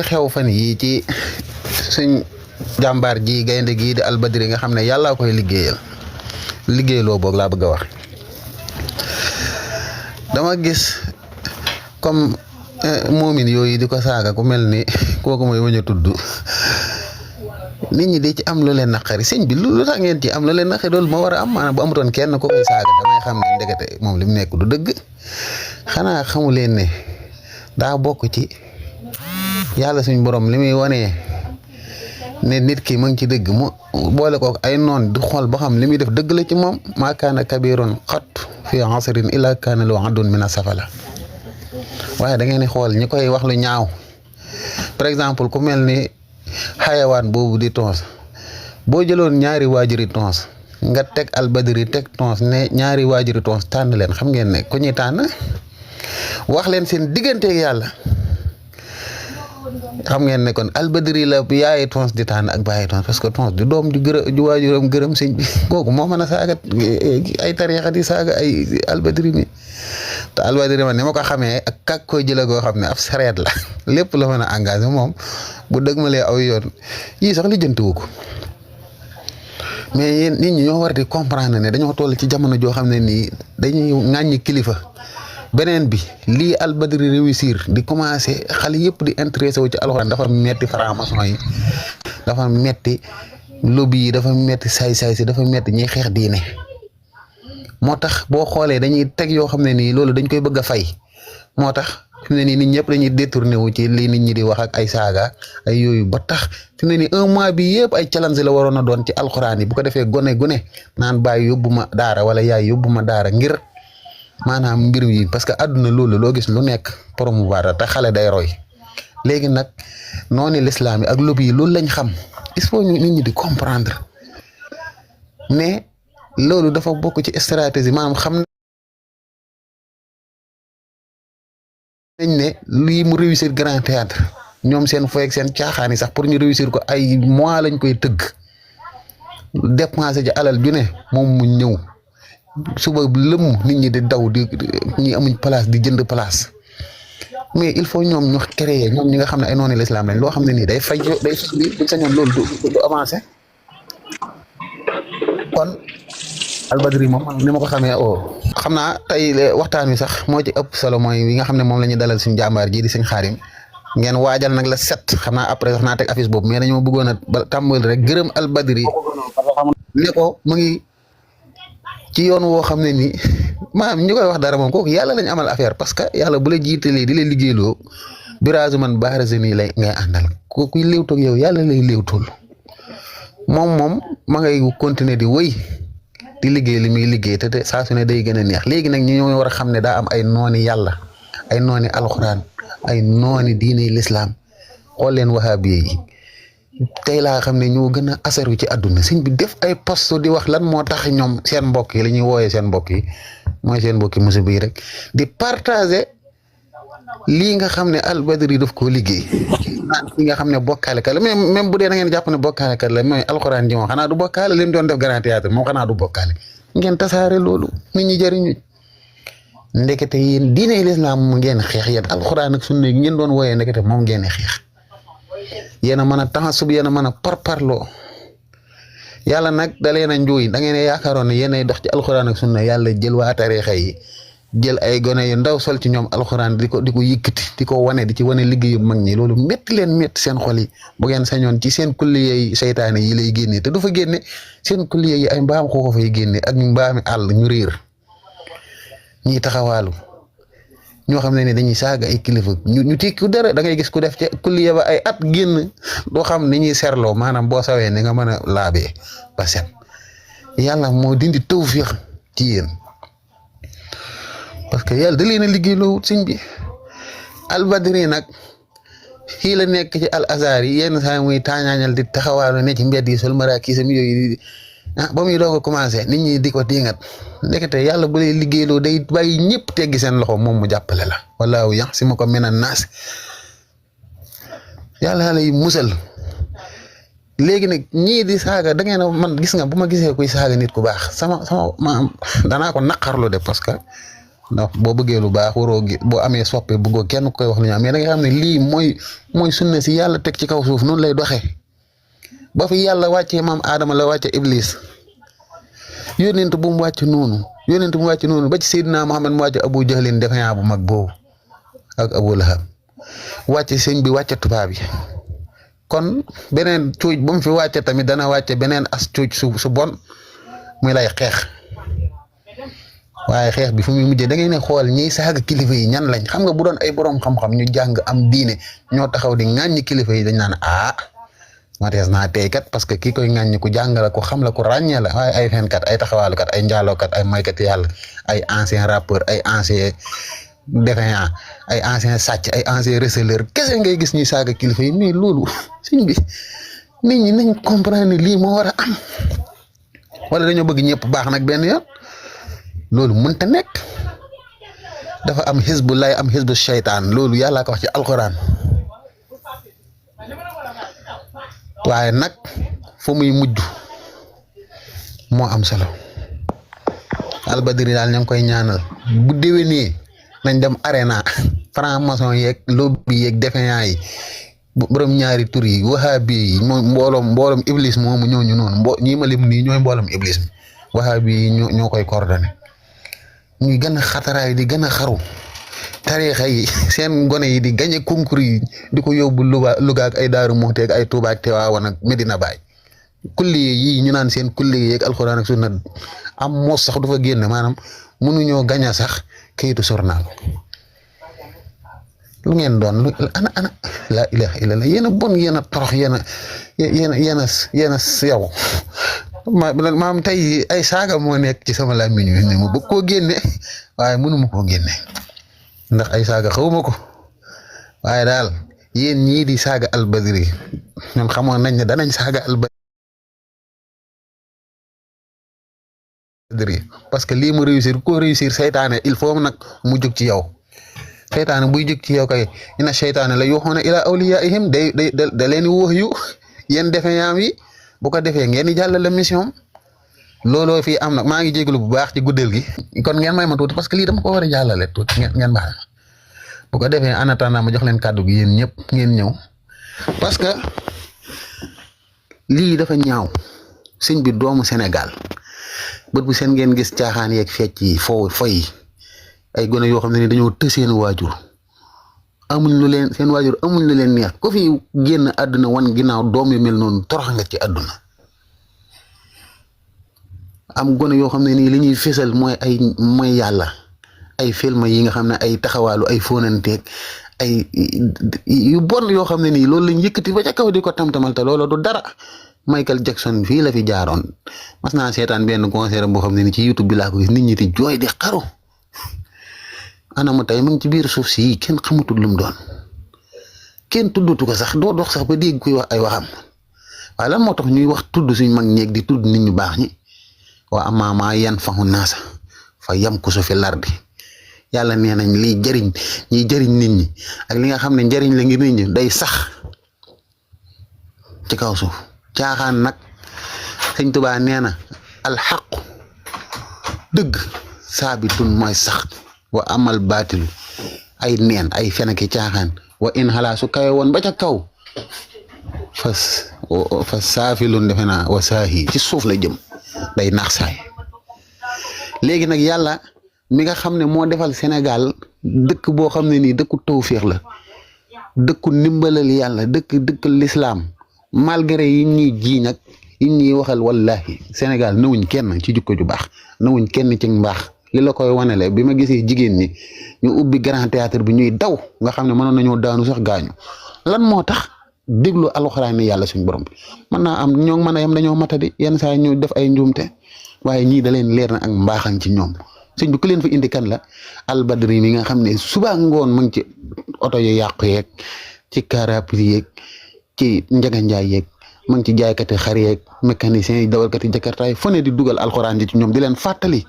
xew fan yi ci suñ jàmbaar ji gaynde gii di Albadri nga xam ne yàllaa koy liggéeyloo boog laa bëgg a wax. dama gis comme moomin yooyu di ko saaga ku mel ni kooku mooy wañ a tudd nit ñi di ci am lu leen naqari sëñ bi lu tax ngeen ci am lu leen naqari loolu moo war a am maanaam bu amutoon kenn ko koy saaga damay xam ne ndekete moom li mu nekk du dëgg xanaa xamu leen ne daa bokk ci yàlla suñ borom li muy wanee ne nit ki mu ngi ci dëgg mu boole ko ay noon di xool ba xam li muy def dëgg la ci moom maa kaana kabiroon xat fi asrin illa kaana lu adun mina safala waaye da ngeen di xool ñi koy wax lu ñaaw par exemple ku mel ni xayawaan boobu di tons boo jëloon ñaari waajuri tons nga teg Albadri teg tons ne ñaari waajuri tons tànn leen xam ngeen ne ku ñuy tànn wax leen seen digganteeg yàlla xam ngeen ne kon Albadri la yaayi tons di tànn ak bàyyi tons parce que tons du doom di waajuram gërëm sëñ bi kooku moo mën a saaga ay tariixa di saaga ay Albadri mi te Albadri ma ni ma ko xamee ak kak koy jële goo xam ne ab sareet la lépp la mën a engagé moom bu dëgmalee aw yoon yii sax li jëntuwu ko mais yéen nit ñi ñoo war di comprendre ne dañoo toll ci jamono joo xam ne nii dañuy ŋàññi kilifa beneen bi lii Albadri réussir di commencé xale yëpp di intéressé wu ci alxuraan dafa metti franc-maçon yi dafa metti lobby yi dafa metti saay-saay si dafa metti ñiy xeex diine moo tax boo xoolee dañuy teg yoo xam ne nii loolu dañ koy bëgg a fay moo tax fi mu ne nii nit ñëpp dañuy détourné wu ci lii nit ñi di wax ak ay saaga ay yooyu ba tax fi mu ne nii un mois bi yëpp ay challenge la waroon a doon ci alxuraan yi bu ko defee gone naan bàyyi yóbbu ma daara wala yaay yóbbu ma daara ngir maanaam mbir yi parce que àdduna loolu loo gis lu nekk promouvoir te xale day roy léegi nag noonu l'islam yi ak lobby yi loolu lañ xam il faut ñu nit ñi di comprendre mais loolu dafa bokk ci stratégie maanaam xam nañ ne lii mu réussir grand théâtre ñoom seen foy ak seen caaxaan yi sax pour ñu réussir ko ay mois lañ koy tëgg dépensé ci alal ju ne moom mu ñëw suba lëmm nit ñi di daw di ñi amuñ place di jënd place mais il faut ñoom ñu créer ñoom ñi nga xam ne ay noonu l'islam lañ loo xam ne nii day fay buñ sañoon loolu du avancé kon Albadri moom ni ma ko xamee xam naa tey waxtaan wi sax moo ci ëpp solo mooy yi nga xam ne moom la ñuy dalal suñu jàmbaar ji di sëñ Xaadim ngeen waajal nag la set xam naa après sax naa teg affiche boobu mais dañoo bëggoon a ba tàmbali rek gërëm Albadri ne ko mu ngi ci yoon woo xam ne nii maanaam ñi koy wax dara moom kooku yàlla lañ amal affaire parce que yàlla bu la jiitalee di la liggéeyloo birage man baarase nii lay ngay àndal kooku léewtoog yow yàlla lay léewtool moom ma ngay continuer di wëy di liggéey li muy liggéey te saa su ne day gën a neex léegi nag ñi ñoo war a xam ne daa am ay nooni yàlla ay nooni alxuraan ay nooni diine l'islam xool leen wahabiye yi tey laa xam ne ñoo gën a asaru ci àdduna sëñ bi def ay poste di wax lan moo tax ñoom seen mbokk yi la ñuy wooyee seen mbokk yi mooy seen mbokki musiba yi rek di partager lii nga xam ne Albadri daf koo liggéey naan ki nga xam ne bokkaalekat la même bu dee da ngeen jàpp ne bokkaalekat la mooy alxuraan ji moom xanaa du bokkaale li mu doon def grand théâtre moom xanaa du bokkaale ngeen tasaare loolu nit ñi jëriñu ndekete yéen diine l'islam mu ngeen xeex yéen alxuraan ak sunna ngeen doon wooyee ndekete moom ngeen xeex yéen a mën a taxasub yéen a mën a parparloo yàlla nag da leen a njuuy da ngeen a yaakaaroon ne yéenay dox ci alxuraan ak sunna yàlla jël waa tariixa yi jël ay gone yu ndaw sol ci ñoom alxuraan di ko yëkkati di ko wane di ci wane liggéeyu mag ñi loolu métti leen métti seen xol yi bu ngeen sañoon ci seen kulliye yi seytaane yi lay génnee te du fa génne seen kulliye yi ay mbaam xoo ko fay génne ak mbaami àll ñu réer ñiy taxawaalu ñoo xam ne dañuy saaga ay kilifa ñu tekki dara da ngay gis ku def ca kulliye ba ay at génn doo xam ni ñuy serloo maanaam boo sawee ni nga mën a laabee ba set yàlla moo dindi tawfiix ci yéen parce que yàlla da leen a liggéey loo wut sëñ bi Albadri nag fii la nekk ci al azhar yi yenn saa muy taañaañal di taxawaalu ne ci mbedd yi sol maraakisam yooyu ba muy doog a commencé nit ñi di ko diingat ndekete yàlla bu lay liggéeyloo day bàyyi ñëpp teggi seen loxo moom mu jàppale la wallaahu yaxsimuka minan naas yàlla lay musal léegi nag ñii di saaga da ngeen a man gis nga bu ma gisee kuy saaga nit ku baax sama danaa ko naqarlu de parce que ndax boo bëggee lu baax waroo gi boo amee soppe bëggoo kenn koy wax lu ñaaw mais da nga xam ne lii mooy sunna si yàlla teg ci kaw suuf noonu lay doxee ba fi yàlla wàccee maam Adama la wàcce Iblis yónent bu mu wàcc noonu ba ci Seydina Muhammad mu wàcce Abu Jahlin defeyaa bu mag boobu ak Abu Lahab wàcce sëñ bi wàcce tubaab yi kon beneen cuuj bu mu fi wàcce tamit dana wàcce beneen as cuuj su bon muy lay xeex waaye xeex bi fu muy mujjee da ngay ne xool ñiy saaga kilifa yi ñan lañ xam nga bu doon ay borom xam-xam ñu jàng am diine ñoo taxaw di ŋàññi kilifa yi dañ naan matees naa tey kat parce que kii koy ŋàññi ku jàng la ko xam la ko ràññee la waaye ay fenkat ay taxawaalukat ay njaalookat ay maykat yàlla ay ancien rappeur ay ancien défaillant ay ancien sàcc ay ancien receleur kese ngay gis ñuy saaga kilifa yi mais loolu suñ bi nit ñi nañ comprendre ne lii moo war a am wala dañoo bëgg ñëpp baax nag benn yoon loolu mënta nekk dafa am xisbullah am xisbu shaytaan loolu yàllaa ko wax ci alquran waaye nag fu muy mujj moo am solo albadri daal ña ngi koy ñaanal bu déwénee nañ dem arena franc-maçon yeeg lobby yeeg défaillant yi borom ñaari tur yi wahabi yi moom mbooloom iblis moomu ñooñu noonu ñii ma lim nii ñooy mbooloom iblis mi wahabi yi ñoo koy coordonné ñuy gën a xataraay di gën a xaru tariixa yi seen gone yi di gañe concours yi di ko yóbbu Louga ak ay Daaru Muxti ak ay Tuuba ak Tiwaawan ak Medina Baay kulli yi ñu naan seen kulli yi ak alxuraan ak sunna am moos sax du fa génn maanaam mënuñoo gaña sax kayitu journal lu ngeen doon ana laa ilaaha illallah yéen a bon yéen a torox yéen a yow maam tey ay saaga moo nekk ci sama làmmiñ wi ne ma bëgg koo génne waaye mënuma koo génne ndax ay saaga xawma ko waaye daal yéen ñii di saaga albadri ñun xamoon nañ ne danañ saaga albadri parce que lii mu réussir ko réussir seytaane il faut nag mu jóg ci yow seytaane buy jóg ci yow kay ina seytaane la yuuxuuna ilaa awliyaa'ihim da leen di wax yu yéen defe yaam yi bu ko defee ngeen di jàllale mission looloo fii am nag maa ngi jégalu bu baax ci guddeel gi kon ngeen may ma tuuti parce que lii dama ko war a jàllale tuuti ngeen baax bu ko defee en attendant ma jox leen kàddu gi yéen ñëpp ngeen ñëw parce que lii dafa ñaaw sëñ bi doomu Sénégal bët bu seen ngeen gis caaxaan yeeg fecc yi foy ay gone yoo xam ne ni dañoo të seen waajur amuñ lu leen seen waajur amuñ lu leen neex ko fi génn àdduna wan ginnaaw doom yu mel noonu torox nga ci àdduna am gone yoo xam ne nii li ñuy fésal mooy yàlla ay film yi nga xam ne ay taxawaalu ay fóonanteeg ay yu bon yoo xam ne nii loolu lañ yëkkati ba ca kaw di ko tamtamal te loolu du dara Michael Jackson fii la fi jaaroon mas naa seetaan benn concert boo xam ne ni ci YouTube bi laa ko gis nit ñi di jooy di xaru anama tey mu ngi ci biir suuf si kenn xamatul lu mu doon kenn tuddatu ko sax doo dox sax ba dégg kuy wax ay waxam waaye lan moo tax ñuy wax tudd suñ mag ñeeg di tudd nit ñu baax ñi waa amaamaa yan faxu naasa fa yam ko su fi lardi yàlla nee nañ liy jëriñ ñiy jëriñ nit ñi ak li nga xam ne njëriñ la ngir nit ñi day sax ci kaw suuf caaxaan nag sëñ Tuubaa nee na alxaqu dëgg saabitun mooy sax wa amal baatilu ay neen ay fenaki caaxaan wa in xalaa su kawe woon ba ca kaw fa saafilun defe naa wa saahi ci suuf la jëm day nax saay léegi nag yàlla mi nga xam ne moo defal Sénégal dëkk boo xam ne nii dëkku tawféex la dëkku ndimbalal yàlla dëkk lislaam malgré yi ñuy ji nag yi ñuy waxal wallahi Sénégal nawuñ kenn ci jikko ju baax nawuñ kenn ci mbaax li la koy wanele bi ma gisee jigéen ñi ñu ubbi grand théâtre bi ñuy daw nga xam ne mënoon nañoo daanu sax gaañu lan moo tax déglu alxuraan ni yàlla suñ borom bi mën naa am ñoo mën a yem dañoo matadi yenn saa ñu def ay njuumte waaye ñii da leen leer na ak mbaaxan ci ñoom sëñ bi ku leen fa indi kan la albadri mi nga xam ne suba ngoon mu ngi ci oto yu yàqu yeeg ci carapri yeeg ci njaganjaay yeeg mu ngi ci jaaykati xar yeeg mécanicien yi dawalkati jakartaay fu ne di dugal alxuraan ji ci ñoom di leen fàttali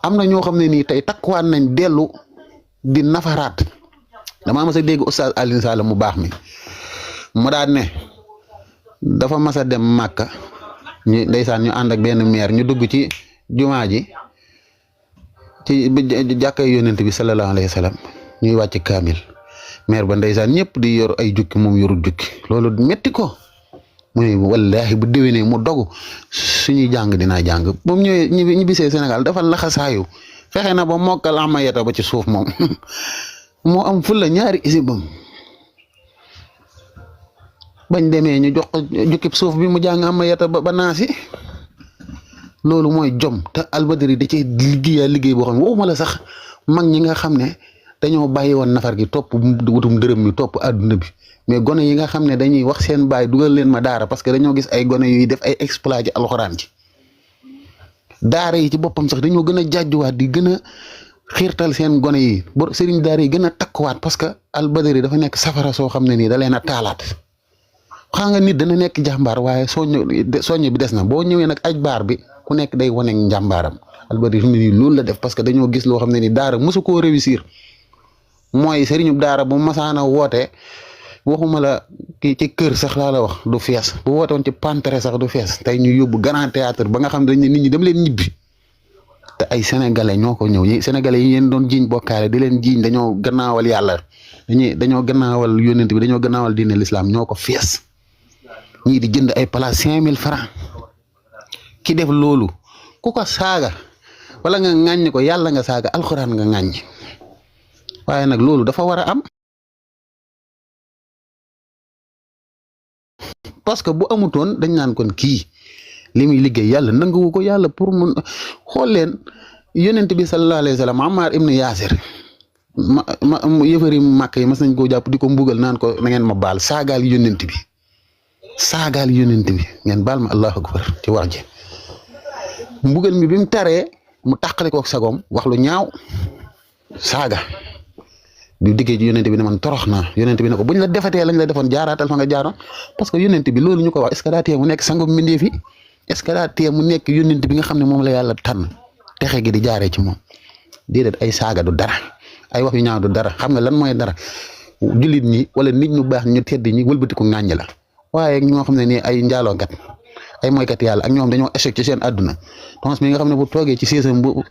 am na ñoo xam ne nii tey takkuwaat nañ dellu di nafaraat damaa mas a dégg oustaz Alioune Sall mu baax mi mu daan ne dafa mas a dem Màkka ñu ndeysaan ñu ànd ak benn maire ñu dugg ci jumaa ji ci jàkkay yonent bi sallallahu alayhi wa sallam ñuy wàcc kaamil maire ba ndeysaan ñëpp di yor ay jukki moom yorul jukki loolu metti ko mu ne wallaahi bu déwénee mu dogu suñuy jàng dinaa jàng moom ñëwee ñibbisee Sénégal dafa laxasaayu fexe na ba mokkal amayata ba ci suuf moom moo am fulla ñaari isibam bañ demee ñu jox ko jukkib suuf bi mu jàng amayata ba naasi loolu mooy jom te Albadri da ci liggéey boo xam ne waxuma la sax mag ñi nga xam ne dañoo bàyyi woon nafar gi topp wutum dërëm mi topp àdduna bi mais gone yi nga xam ne dañuy wax seen baay dugal leen ma daara parce que dañoo gis ay gone yuy def ay exploit ci alxuraan ci daara yi ci boppam sax dañoo gën a jàjjuwaat di gën a xiirtal seen gone yi sëriñ daara yi gën a takkuwaat parce que Albadri dafa nekk safara soo xam ne nii da leen a taalaat xam nga nit dana nekk jàmbaar waaye soññ bi des na boo ñëwee nag aj baar bi ku nekk day wane njàmbaaram Albadri fi mu ne nii loolu la def parce que dañoo gis loo xam ne ni daara mosu koo réussir mooy sëriñu daara bu masaana woote waxuma la kii ci kër sax laa la wax du fees bu woote woon ci pantere sax du fees tey ñu yóbbu grand théâtre ba nga xam ne dañ ne nit ñi dem leen ñibbi te ay sénégalais ñoo ko ñëw sénégalais yi yéen doon jiiñ bokkaale di leen jiiñ dañoo gannaawal yàlla dañoo gannaawal yónnent bi dañoo gannaawal diine l'islam ñoo ko fees ñii di jënd ay place 5000 francs ki def loolu ku ko saaga wala nga ŋàññ ko yàlla nga saaga alxuraan nga ŋàññ waaye nag loolu dafa war a am parce que bu amutoon dañ naan kon kii li muy liggéey yàlla nanguwu ko yàlla pour mun xool leen yonent bi sallallahu alayhi wa sallam Ammar ibn Yaasir yëfari màkk yi mas nañ koo jàpp di ko mbugal naan ko na ngeen ma baal saagaal yonent bi ngeen baal ma allahu akbar ci wax ji mbugal mi bi mu taree mu tàqale kook sagoom wax lu ñaaw saaga bi diggee ci yonent bi ne man torox naa yonent bi ne ko buñ la defatee lañ la defoon jaaraatal fa nga jaaroon parce que yonent bi loolu ñu ko wax est-ce que daa tee mu nekk sangu mbindeef yi est-ce que daa tee mu nekk yonent bi nga xam ne moom la yàlla tànn texe gi di jaaree ci moom déedéet ay saaga du dara ay wax yu ñaaw du dara xam nga lan mooy dara jullit ñi wala nit ñu baax ñu tedd ñi wëlbatiku ŋàññ la waaye ñoo xam ne nii ay njaalookat ay moykat yàlla ak ñoom dañoo échec ci seen àdduna tons mi nga xam ne bu toogee ci seesam bu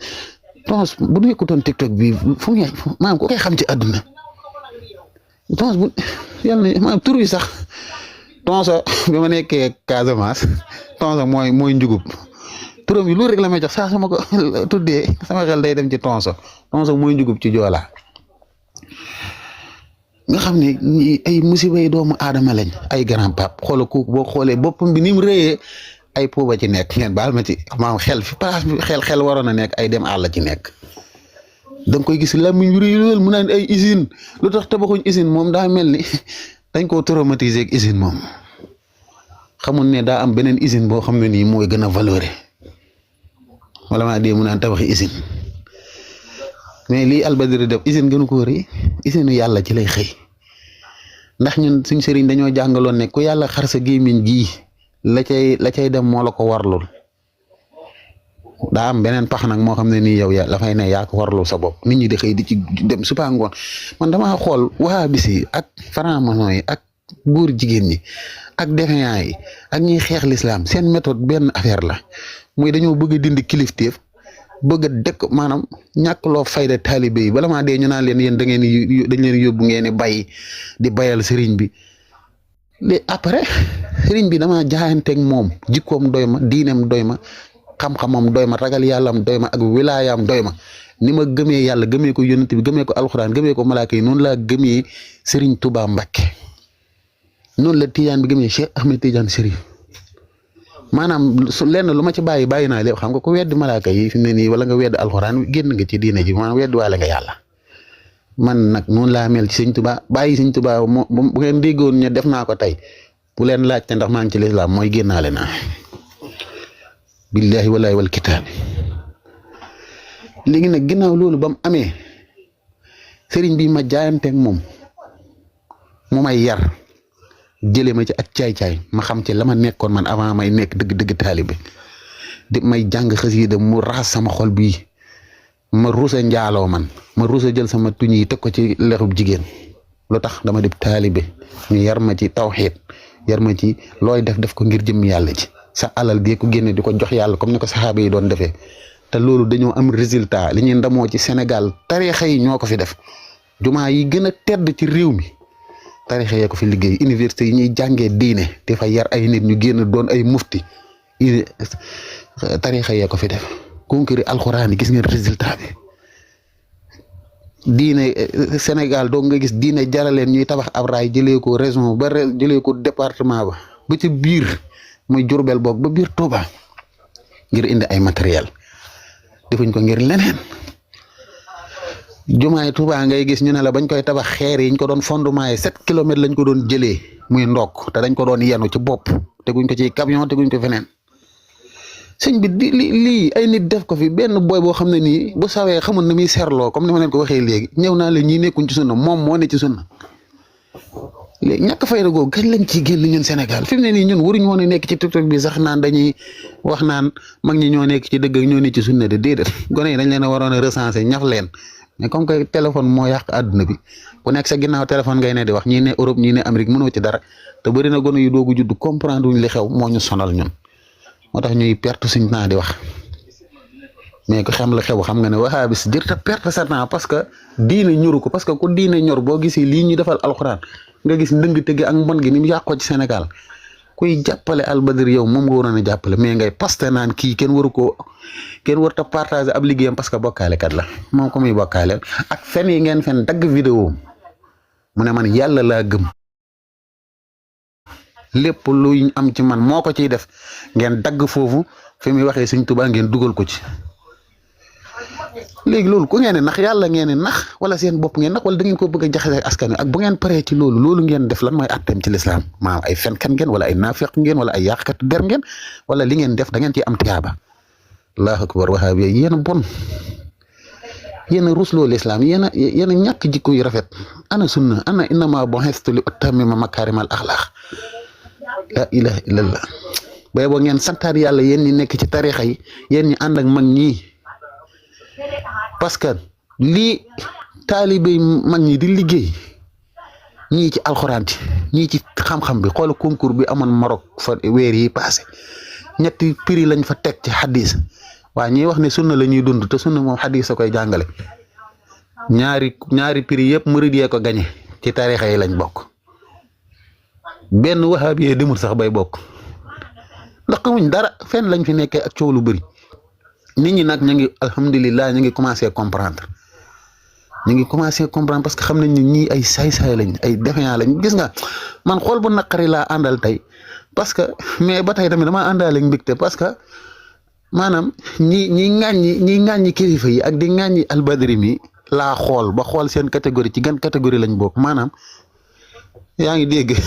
tons bu nekkutoon TikTok bi fu mu maanaam ku koy xam ci àdduna tons bu yàlla na maanaam tur bi sax tonso bi ma nekkee Casamance tonso mooy njugub turam yi loolu rek la may jox saa sama ko tuddee sama xel day dem ci tonso mooy njugub ci joolaa nga xam ne ay musiba yi doomu aadama lañ ay grand pape xoola kooku boo xoolee boppam bi ni mu rëyee ay pooba ci nekk ngeen baal ma ci maam xel fi place bi xel waroon a nekk ay dem àll ci nekk da nga koy gis làmmiñ yu rëy lool mu naan ay usine lu tax tabaxuñ usine moom daa mel ni dañ koo traumatiser ak usine moom xamul ne daa am beneen usine boo xam ne nii mooy gën a valorer wala maa dee mu naan tabaxi usine mais lii Albadri def usine gënu ko rëy usine yàlla ci lay xëy ndax ñun suñ sëriñ dañoo jàngaloon ne ku yàlla xar sa gémmiñ gii la cay dem moo la ko warlul daa am beneen pax nag moo xam ne nii yow la fay ne yaa ko warlul sa bopp nit ñi di xëy di ci dem suba ngoon man damaa xool wahabis yi ak franc-maçon yi ak góor jigéen ñi ak défaillant yi ak ñiy xeex l'islam seen méthode benn affaire la muy dañoo bëgg a dindi kilifteef bëgg a dëkk maanaam ñàkk loo fayda taalibe yi bala maa dee ñu naan leen yéen dañ leen yóbbu ngeen di bayal sëriñ bi léegi après sëriñ bi dama jaayanteeg moom jikkoom doy ma diineem doy ma xam-xamam doy ma ragal yàllam doy ma ak wilaayaam doy ma ni ma gëmee yàlla gëmee ko yonent bi gëmee ko alxuraan gëmee ko malaaka yi noonu laa gëmee sëriñ Touba Mbacké noonu la Tidiane bi gëmee Cheikh Ahmed Tidiane Chérif maanaam lenn lu ma ci bàyyi naa lépp xam nga ko weddi malaaka yi fi mu ne nii wala nga weddi alxuraan génn nga ci diine ji maanaam weddi waale nga yàlla man nag noonu laa mel ci sëñ Tuubaa bàyyi sëñ Tuubaa bu ngeen déggoon ñu def naa ko tey bu leen laajte ndax maa ngi ci lislaam mooy génnaale naa billahi wallahi wal kitaabi léegi nag ginnaaw loolu ba mu amee sëriñ bi ma jaayanteeg moom mu may yar jëlee ma ci ak caay-caay ma xam ci la ma nekkoon man avant may nekk dëgg-dëgg taalibe di may jàng xasida mu raxas sama xol bii ma rusa njaaloo man ma rusa jël sama tuñ yi teg ko ci lexub jigéen lu tax dama di taalibe ñu yar ma ci tawxiid yar ma ci looy def ko ngir jëm yàlla ci sa alal gi ko génne di ko jox yàlla comme ni ko saxaaba yi doon defee te loolu dañoo am résultat li ñuy ndamoo ci Sénégal tarixa yi ñoo ko fi def jumaa yi gën a tedd ci réew mi tarixa yee ko fi liggéey université yi ñuy jàngee diine di fa yar ay nit ñu génn doon ay mufti tarixa yee ko fi def concours alxuraan yi gis ngeen résultat bi diine Sénégal doo nga gis diine jaraleen ñuy tabax ab raay jëlee ko région ba jëlee ko département ba ci biir muy Jurbel boog ba biir Touba ngir indi ay matériel defuñ ko ngir leneen jumaay Touba ngay gis ñu ne la bañ koy tabax xeer yi ñu ko doon fondement yi 7 kilomètres lañ ko doon jëlee muy ndokk te dañ ko doon yenu ci bopp teguñ ko ci camion teguñ ko feneen sëñ bi di lii ay nit def ko fi benn boy boo xam ne nii bu sawee xamul na muy seerloo comme ni ma leen ko waxee léegi ñëw naa la ñii nekkuñ ci sunna moom moo ne ci sunna léegi ñàkk fayda googu kañ lañ ciy génn ñun Sénégal fi mu ne nii ñun waruñu woon a nekk ci TikTok bi sax naan dañuy wax naan mag ñi ñoo nekk ci dëgg ak ñoo nekk ci sunna de déedéet gone yi dañ leen a waroon a recenser ñaf leen mais comme que téléphone moo yàq àdduna bi ku nekk sa ginnaaw téléphone ngay ne di wax ñii ne Europe ñii ne Amérique mënoo ci dara te bëri na gone yu doogu judd comprendre wuñ li xew moo ñu sonal ñun moo tax ñuy perte suñ temps di wax mais ku xam la xew xam nga ne wahabis jërta perte sa temps parce que diine ñoru ko parce que ku diine ñor boo gisee lii ñu defal alxuraan nga gis ndëng tëgg ak mbon gi ni mu yàqoo ci Sénégal kuy jàppale Albadri yow moom nga waroon a jàppale mais ngay poste naan kii kenn waru ta partager ab liggéeyam parce que bokkaale kat la moom ko muy bokkaaleel ak fen yi ngeen fen dagg vidéo mu ne man yàlla laa gëm lépp luñ am ci man moo ko ciy def ngeen dagg foofu fi muy waxee Sëñ Tuubaa ngeen dugal ko ci léegi loolu ku ngeen ne nax yàlla ngeen ne nax wala seen bopp ngeen nax wala da ngeen ko bëgg a jaxase askan wi ak bu ngeen paree ci loolu ngeen def lan mooy atteem ci lislaam maanaam ay fenkat ngeen wala ay naafeq ngeen wala ay yàqkat der ngeen wala li ngeen def da ngeen ciy am tiyaaba allahu akbar wahaabi yéen a bon yéen a rusloo lislaam yéen a ñàkk jikko yu rafet ana sunna ana innama bu'istu li utammima makaarimal axlaaq la ilaha illallah bay boo ngeen santaat yàlla yéen ñi nekk ci tarixa yi yéen ñi ànd ak mag ñii parce que lii taalibe mag ñi di liggéey ñii ci alxuraan ci ñii ci xam-xam bi xoola concours bi amoon Maroc fa weer yi passé ñetti prix lañ fa teg ci xadis waa ñiy wax ne sunna la ñuy dund te sunna moom xadis a koy jàngale ñaari prix yëpp murid yee ko gañe ci tarixa yi lañ bokk benn wahabi yee demul sax bay bokk ndax xamuñ dara fenn lañ fi nekkee ak coow lu bëri nit ñi nag ñu ngi alhamdulilah ñu ngi commencé comprendre parce que xam nañ ne ñii ay saay-saay lañ ay défiant lañ gis nga man xool bu naqari laa àndal tey parce que mais ba tey tamit dama àndaale mbégte parce que maanaam ñi ŋàññi kilifa yi ak di ŋàññi Albadri mi laa xool ba xool seen catégorie ci gan catégorie lañ bokk maanaam yaa ngi dégg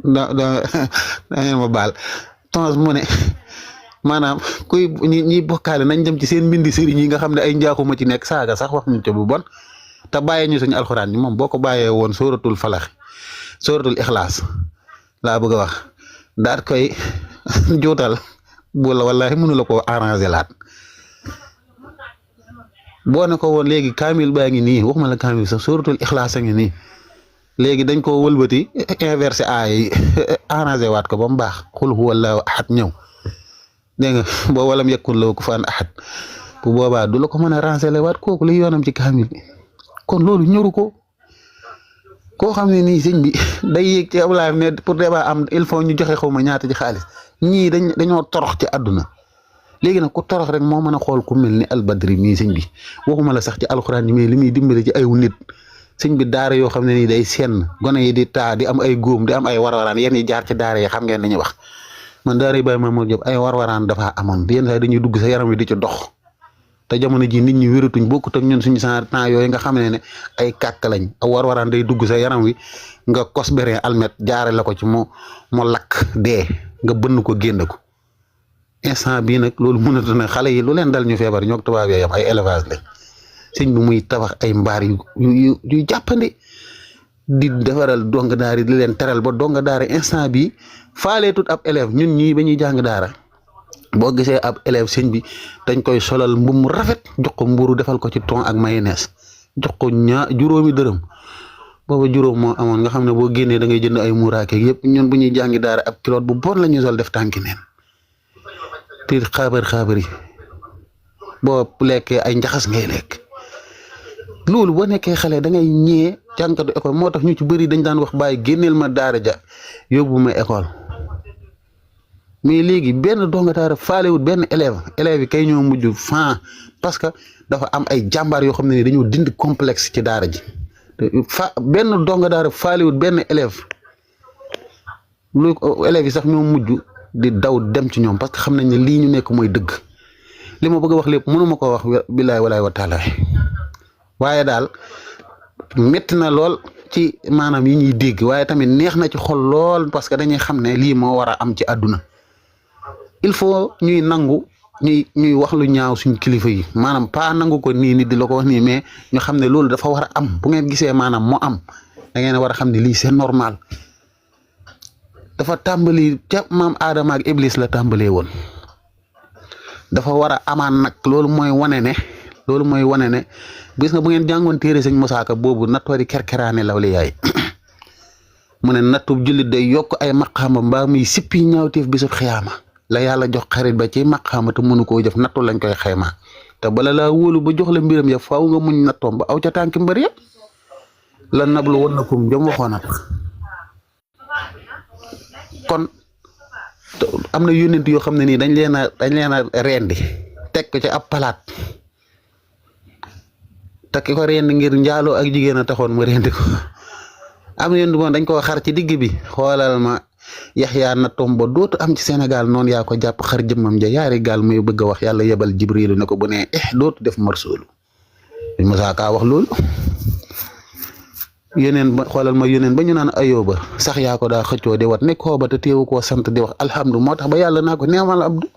da ngeen ma baal tons mu ne maanaam kuy ñi bokkaale nañ dem ci seen mbindi sëriñ yi nga xam ne ay njaaxuma ci nekk saaga sax wax ñu ca bu bon te bàyyee ñu suñu alxuraan yi moom boo ko bàyyee woon sóoratul falax sóoratul ixlaas laa bëgg a wax daat koy juutal bu la wallaahi mënu la koo arrangé laat boo ne ko woon léegi kaamil baa ngi nii waxuma la kaamil sax sóoratul ixlaas a ngi nii léegi dañ ko wëlbati inversé ay arrangé waat ko ba mu baax xul huwallaahu ahad ñëw dégg nga boo walam yakun lahu kufuwan ahad bu boobaa du la ko mën a renseigner waat kooku li yoonam ci kaamil bi kon loolu ñoru ko koo xam ne nii sëñ bi day yéeg ci ablaay ne pour débat am il faut ñu joxe xaw ma ñaata ci xaalis ñii dañoo torox ci àdduna léegi nag ku torox rek moo mën a xool ku mel ni Albadri mii sëñ bi waxuma la sax ci alxuraan yi mais li muy dimbale ci ayu nit sëñ bi daara yoo xam ne nii day senn gone yi di taa di am ay góom di am ay warwaraan yéen ñi jaar ci daara yi xam ngeen dañuy wax man daara yi Baye Mamour Diop ay warwaraan dafa amoon yenn saa dañuy dugg sa yaram wi di ci dox te jamono ji nit ñi wératuñ bokkut ak ñun suñu genre temps yooyu nga xam ne ay kàkk lañ a warwaraan day dugg sa yaram wi nga kos bere almet jaare la ko ci mu lakk dee nga bënn ko génn ko instant bii nag loolu mënatu na xale yi lu leen dal ñu feebar ñoo tubaab yam ay élevage lañ sëñ bi muy tabax ay mbaar yu jàppandi di defaral donga daara di leen teral ba donga daara instant bi faalee tut ab élève ñun ñii ba ñuy jàng daara boo gisee ab élève sëñ bi dañ koy solal mbubb mu rafet jox ko mburu defal ko ci thon ak mayonnaise jox ko juróomi dërëm booba juróom moo amoon nga xam ne boo génnee da ngay jënd ay muuraake yëpp ñun bu ñuy jàngi daara ab kiloot bu bon la ñuy sol def tànki neen te xaabar yi boo lekkee ay njaxas ngay lekk loolu boo nekkee xale da ngay ñëwee jàngkatu école moo tax ñu ci bëri dañ daan wax bàyyi génneel ma daara ja yóbbu ma école mais léegi benn donga daara faalewut benn élève yi kay ñoo mujj fan parce que dafa am ay jàmbaar yoo xam ne ni dañoo dindi complexe ci daara ji benn donga daara faalewut benn élève lu élèves yi sax ñoo mujj di daw dem ci ñoom parce que xam nañ ne lii ñu nekk mooy dëgg li ma bëgg a wax lépp mënuma ko wax billaay walaay wa taala waaye daal métti na lool ci maanaam yi ñuy dégg waaye tamit neex na ci xol lool parce que dañuy xam ne lii moo war a am ci àdduna il faut ñuy nangu ñuy wax lu ñaaw suñ kilifa yi maanaam pas nangu ko nii nit di la ko wax nii mais ñu xam ne loolu dafa war a am bu ngeen gisee maanaam moo am da ngeen war a xam ne lii c'est normal dafa tàmbali ca maam Adama ak Iblis la tàmbalee woon dafa war a amaan nag loolu mooy wane ne gis nga bu ngeen jàngoon téere sëñ Musaa Ka boobu nattoori kerkeraane lawli yaay mu ne nattub jullit day yokk ay maqaama mbaa muy sippi ñaawteef bisub xiyaama la yàlla jox xarit ba ci maqaama te mënu koo jëf nattu lañ koy xayma te bala laa wóolu ba jox la mbiram ya faaw nga muñ nattoom ba aw ca tànki mbër yëpp la nablu wannakum jëm waxoon a tax kon am na yónent yoo xam ne nii dañ leen a rendi teg ko ci ab palaat te ki ko rendi ngir njaaloo ak jigéen a taxoon mu rendi ko am na yónent moom dañ koo xar ci digg bi xoolal ma Yaxya nattoom ba dootu am ci Sénégal noonu yaa ko jàpp xar jëmmam ja yaari gaal muy bëgg a wax yàlla yebal Jibrilu ne ko bu ne dootu def marsoolu Musaa Ka wax loolu yeneen ba xoolal ma yeneen ba ñu naan Ayoba sax yaa ko daa xëccoo di wat ne koo ba te teewu koo sant di wax alhamdu moo tax ba yàlla naa ko neemal abdu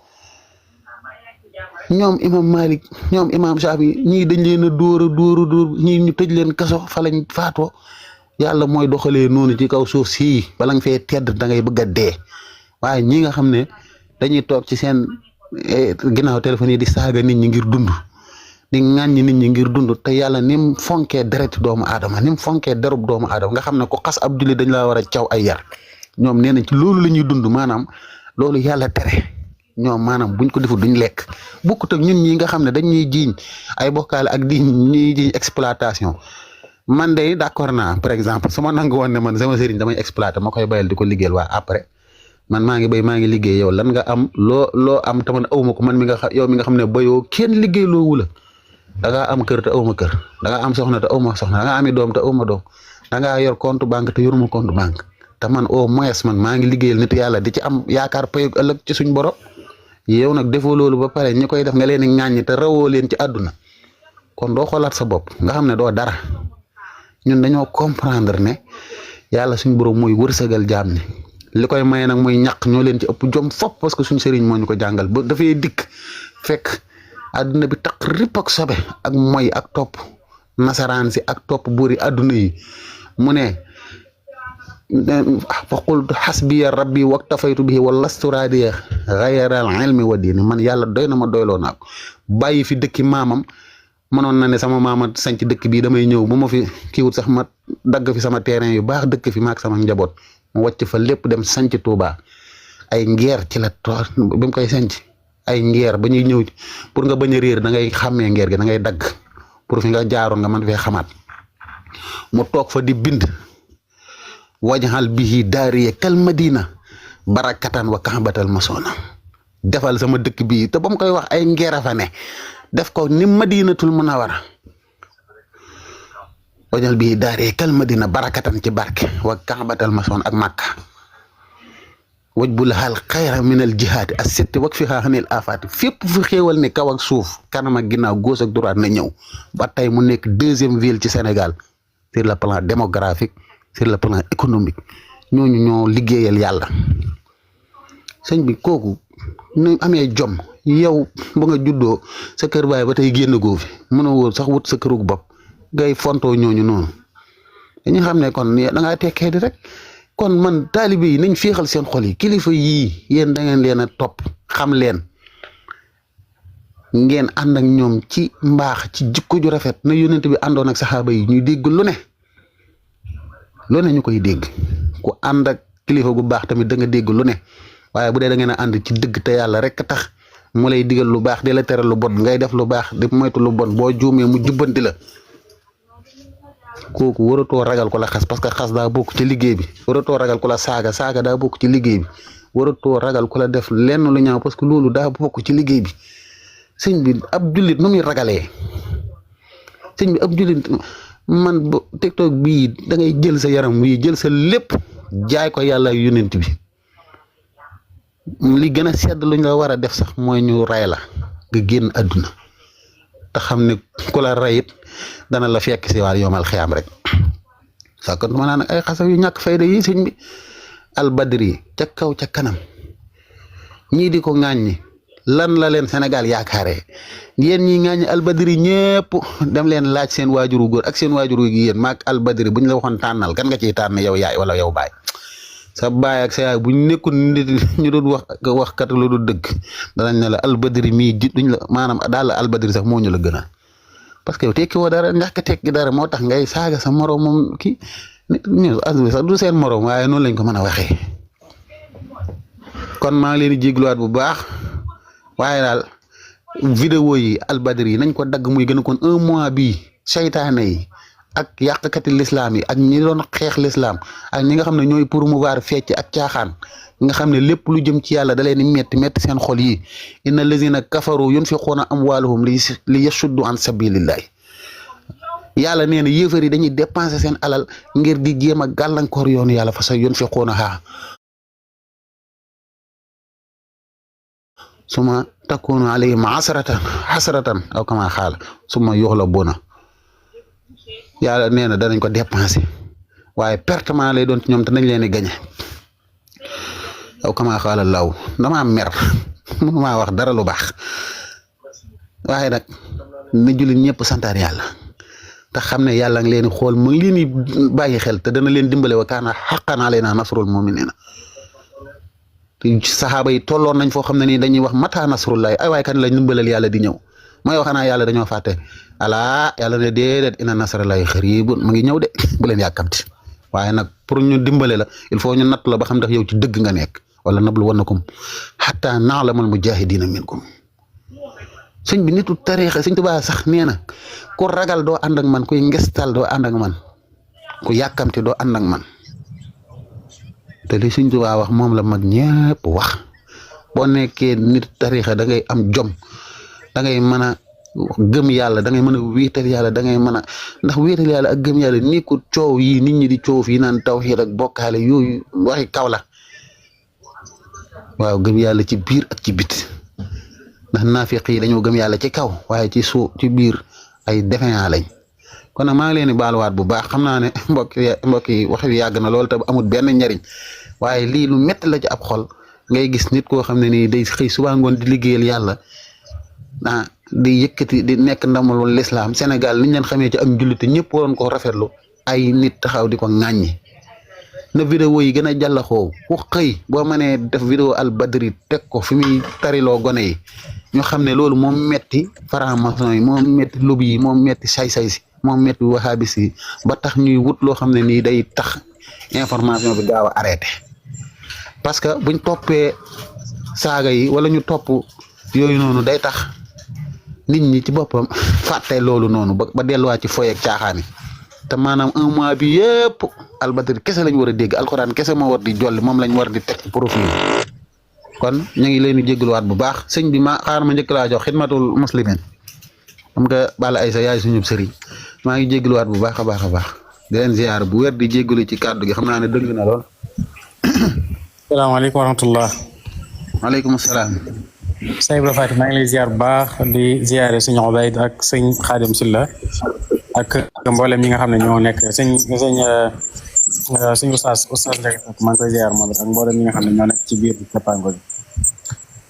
ñoom imam Malik ñoom imam Shafi ñii dañ leen a dóor ñii ñu tëj leen kaso fa lañ faatoo yàlla mooy doxalee noonu ci kaw suuf sii bala nga fee tedd da ngay bëgg a dee waaye ñi nga xam ne dañuy toog ci seen ginnaaw téléphone yi di saaga nit ñi ngir dund di ŋàññi nit ñi ngir dund te yàlla ni mu fonkee deret doomu aadama ni mu fonkee derub doomu aadama nga xam ne ku xas ab julli dañ laa war a caw ay yar ñoom nee nañ ci loolu la ñuy dund maanaam loolu yàlla tere ñoom maanaam buñ ko defut duñ lekk bokkut ak ñun ñi nga xam ne dañ ñuy jiiñ ay bokkaale ak di ñuy jiiñ exploitation man de d'accord naa par exemple su ma nangu woon ne man sama sëriñ damay exploiter ma koy bayal di ko liggéeyal waa après man maa ngi béy maa ngi liggéey yow lan nga am loo am te man awma ko man mi nga xam yow mi nga xam ne bayoo kenn liggéey loowu la da ngaa am kër te awma kër da ngaa am soxna te awma soxna da ngaa ami doom te awma doom da ngaa yor compte banque te yoruma compte banque te man au moins man maa ngi liggéeyal nit yàlla di ci am yaakaar pay ëllëg ci suñ borom yow nag defoo loolu ba pare ñi koy def nga leen di ŋàññi te rawoo leen ci àdduna kon doo xoolaat sa bopp nga xam ne doo dara ñun dañoo comprendre ne yàlla suñ borom mooy wërsëgal jaam ni li koy maye nag mooy ñàq ñoo leen ci ëpp jom fop parce que suñ sëriñ moo ñu ko jàngal ba dafay dikk fekk àdduna bi taq ripp ak sobe ak moy ak topp nasaraan si ak topp buuri àdduna yi mu ne fa qultu xasbiya rabbi waktafaytu bihi wa lastu raadiya xayral ilmi wa diini man yàlla doy na ma doyloo naa ko bàyyi fi dëkki maamam mënoon na ne sama maama sanc dëkk bii damay ñëw bu ma fi kiiwut sax ma dagg fi sama terrain yu baax dëkk fi maak sama njaboot mu wàcc fa lépp dem sanc Touba ay ngeer ci la tool bi mu koy sanc ay ngeer ba ñuy ñëw pour nga bañ a réer da ngay xàmmee ngeer gi da ngay dagg pour fi nga jaaroon nga mën fee xamaat mu toog fa di bind wajxal bihi daariye kal madina barakatan wa kaxbatal masoona defal sama dëkk bii te ba mu koy wax ay ngeer a fa ne def ko ni madinatul munawara wajal bii daariye kal madina barakatan ci barke wa kaxbatal masoon ak màkka waj bu laxal xayra minal jihaati as setti wak fi xaaxanil afaati fépp fu xéewal ne kaw ak suuf kanam ak ginnaaw gauche ak droite na ñëw ba tey mu nekk deuxième ville ci Sénégal sur le plan démographique sur le plan économique ñooñu ñoo liggéeyal yàlla sëñ bi kooku ñu amee jom yow ba nga juddoo sa kër baay ba tey génn goo fi mënoo wóor sax wut sa kërug bopp ngay fontoo ñooñu noonu dañu xam ne kon da ngaa tekkee di rek kon man taalibe yi nañ féexal seen xol yi kilifa yii yéen da ngeen leen a topp xam leen ngeen ànd ak ñoom ci mbaax ci jikko ju rafet na yónent bi àndoon ak saxaaba yi ñuy dégg lu ne ñu koy dégg ku ànd ak kilifa gu baax tamit da nga dégg lu ne waaye bu dee da ngeen a ànd ci dëgg te yàlla rek tax mu lay digal lu baax di la tere lu bon ngay def lu baax di moytu lu bon boo juumee mu jubbanti la kooku waratoo ragal ku la xas parce que xas daa bokk ci liggéey bi waratoo ragal ku la saaga daa bokk ci liggéey bi waratoo ragal ku la def lenn lu ñaaw parce que loolu daa bokk ci liggéey bi sëñ bi ab jullit nu muy ragalee sëñ bi ab jullit man TikTok bii da ngay jël sa yaram bii jël sa lépp jaay ko yàlla yonent bi li gën a sedd luñ la war a def sax mooy ñu ray la nga génn àdduna te xam ne ku la rayit dana la fekk si waat yomal xiyaam rek sa kon ma naan ay xasaw yu ñàkk fayda yi sëñ bi albadri ca kaw ca kanam ñii di ko ŋàññi lan la leen Sénégal yaakaaree yéen ñi ŋàññi albadri ñëpp dem leen laaj seen waajuru góor ak seen waajuru yéen maag albadri buñ la waxoon tànnal kan nga ciy tànn yow yaay wala yow baay sa baay ak sa yaay buñ nekkul nit ñu doon wax kat lu du dëgg danañ ne la albadri mii duñ la maanaam daal la albadri sax moo ñu la gën a parce que yow tekki woo dara ñàkk tekki dara moo tax ngay saaga sa morom moom kii nit ñu sax du seen morom waaye noonu lañ ko mën a waxee kon maa ngi leen di jégluwaat bu baax waaye daal vidéo yi albadri yi nañ ko dagg muy gën a kon 1 mois bii seytaane yi ak yàqkati lislaam yi ak ñi doon xeex lislaam ak ñi nga xam ne ñooy promouvoir fecc ak caaxaan nga xam ne lépp lu jëm ci yàlla da leen di metti seen xol yi inna lazina kafaru yunfiquuna amwaalahum li yasuddu an sabilillahi yàlla nee na yéefar yi dañuy dépenser seen alal ngir di jéem a gàllankoor yoonu yàlla fa sa yunfiquunahaa suma takunu alayhim hasratan aw kama xaala suma yuxlabuuna yàlla nee na danañ ko dépenser waaye pertement lay doon ci ñoom te nañ leen di gañe aw kama xaala law damaa mer mënumaa wax dara lu baax waaye nag na jullit ñëpp santaar yàlla te xam ne yàlla ngi leen di xool mu ngi leen di bàyyi xel te dana leen dimbale wa kaana haqqan alaynaa nasrul mu'miniina saxaaba yi tolloon nañ foo xam ne nii dañuy wax mata nasrullahi ay waay kan lañ dimbalal yàlla di ñëw mooy wax naa yàlla dañoo fàtte alaa yàlla ne déedéet inna nasrallahi xariibun mu ngi ñëw de bu leen yàkkamti waaye nag pour ñu dimbale la il faut ñu natt la ba xam ndax yow ci dëgg nga nekk wala nabluwannakum hatta na'lamal mujaahidiina minkum sëñ bi nitu tariixa sëñ Tuubaa sax nee na ku ragal doo ànd ak man kuy ngestal doo ànd ak man ku yàkkamti doo ànd ak man te li sëñ Tuubaa wax moom la mag ñëpp wax boo nekkee nit tariixa da ngay am jom da ngay mën a gëm yàlla da ngay mën a wéetal yàlla da ngay mën a ndax wéetal yàlla ak gëm yàlla nii ko coow yi nit ñi di coow fii naan tawhiid ak bokkaale yooyu waxi kaw la waaw gëm yàlla ci biir ak ci biti ndax naafiq yi dañoo gëm yàlla ci kaw waaye ci ci biir ay defeyaa lañ kon nag maa ngi leen di baaluwaat bu baax xam naa ne mbokk yi wax wi yàgg na lool te amul benn njariñ waaye lii lu métti la ci ab xol ngay gis nit koo xam ne nii day xëy suba ngoon di liggéeyal yàlla di yëkkati di nekk ndamalul lislaam Sénégal liñ leen xamee ci ak njullit ñëpp waroon ko rafetlu ay nit taxaw di ko ŋàññi na vidéo yi gën a jàllaxoo ku xëy boo mënee def vidéo albadri teg ko fi muy tariloo gone yi ñu xam ne loolu moom metti franc-maçon yi moom metti lobby yi moom metti say-say si moom metti wahabis yi ba tax ñuy wut loo xam ne nii day tax information bi gaaw a arrêté parce que buñ toppee saaga yi wala ñu topp yooyu noonu day tax nit ñi ci boppam fàtte loolu noonu ba delluwaat ci foy ak caaxaani te maanaam 1 mois bi yëpp albadri kese lañ war a dégg alxuraan kese moo war di jolli moom lañ war di teg ci profil kon ñu ngi leen di jégaluwaat bu baax sëñ bi xaar ma njëkk laa jox xidmatul muslimin xam nga Balla Aïssa yaay suñu sëriñ maa ngi jégaluwaat bu baax a baax a baax di leen ziar bu wér di jégalu ci kàddu gi xam naa ne dëgg na lool. salaamaaleykum wa rahmatullah. waaleykum salaam. Sëñ Ibra Faty maa ngi lay ziar bu baax di ziare suñu Obayd ak sëñ Xaadim Silla ak mboolem ñi nga xam ne ñoo nekk suñu oustaz Ndiaga Seck maa ngi koy ziar moom ak mboolem ñi nga xam ne ñoo nekk ci biir cappaango bi